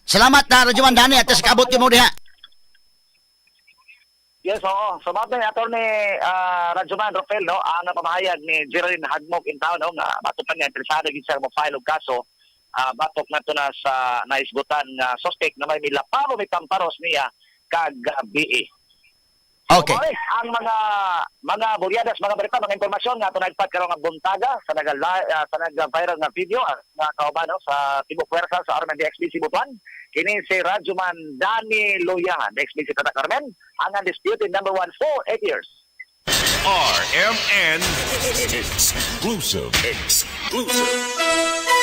Salamat na Radyoman Dani at sa kaabot mo diha. Yes, oo. So, mao ni Attorney Radyoman Rafael, no, ang pamahayag ni Geraldine Hagmok in town, no, nga matupan nga interesado gid siya mo file og kaso batok na to na sa naisgutan nga suspect na may milaparo may pamparos niya kag BE. Okay. So, ang mga bulyadas, mga balita, mga impormasyon nga ato naigpat karong nga buntaga sa naga sa naga-viral nga video nga kauban, no, sa tibok puwersa sa RMN DXBC Butuan. Kini si Radyoman Danny Luyahan, DXBC Tatak Carmen, ang undisputed number one for 8 years. RMN Exclusive. Exclusive.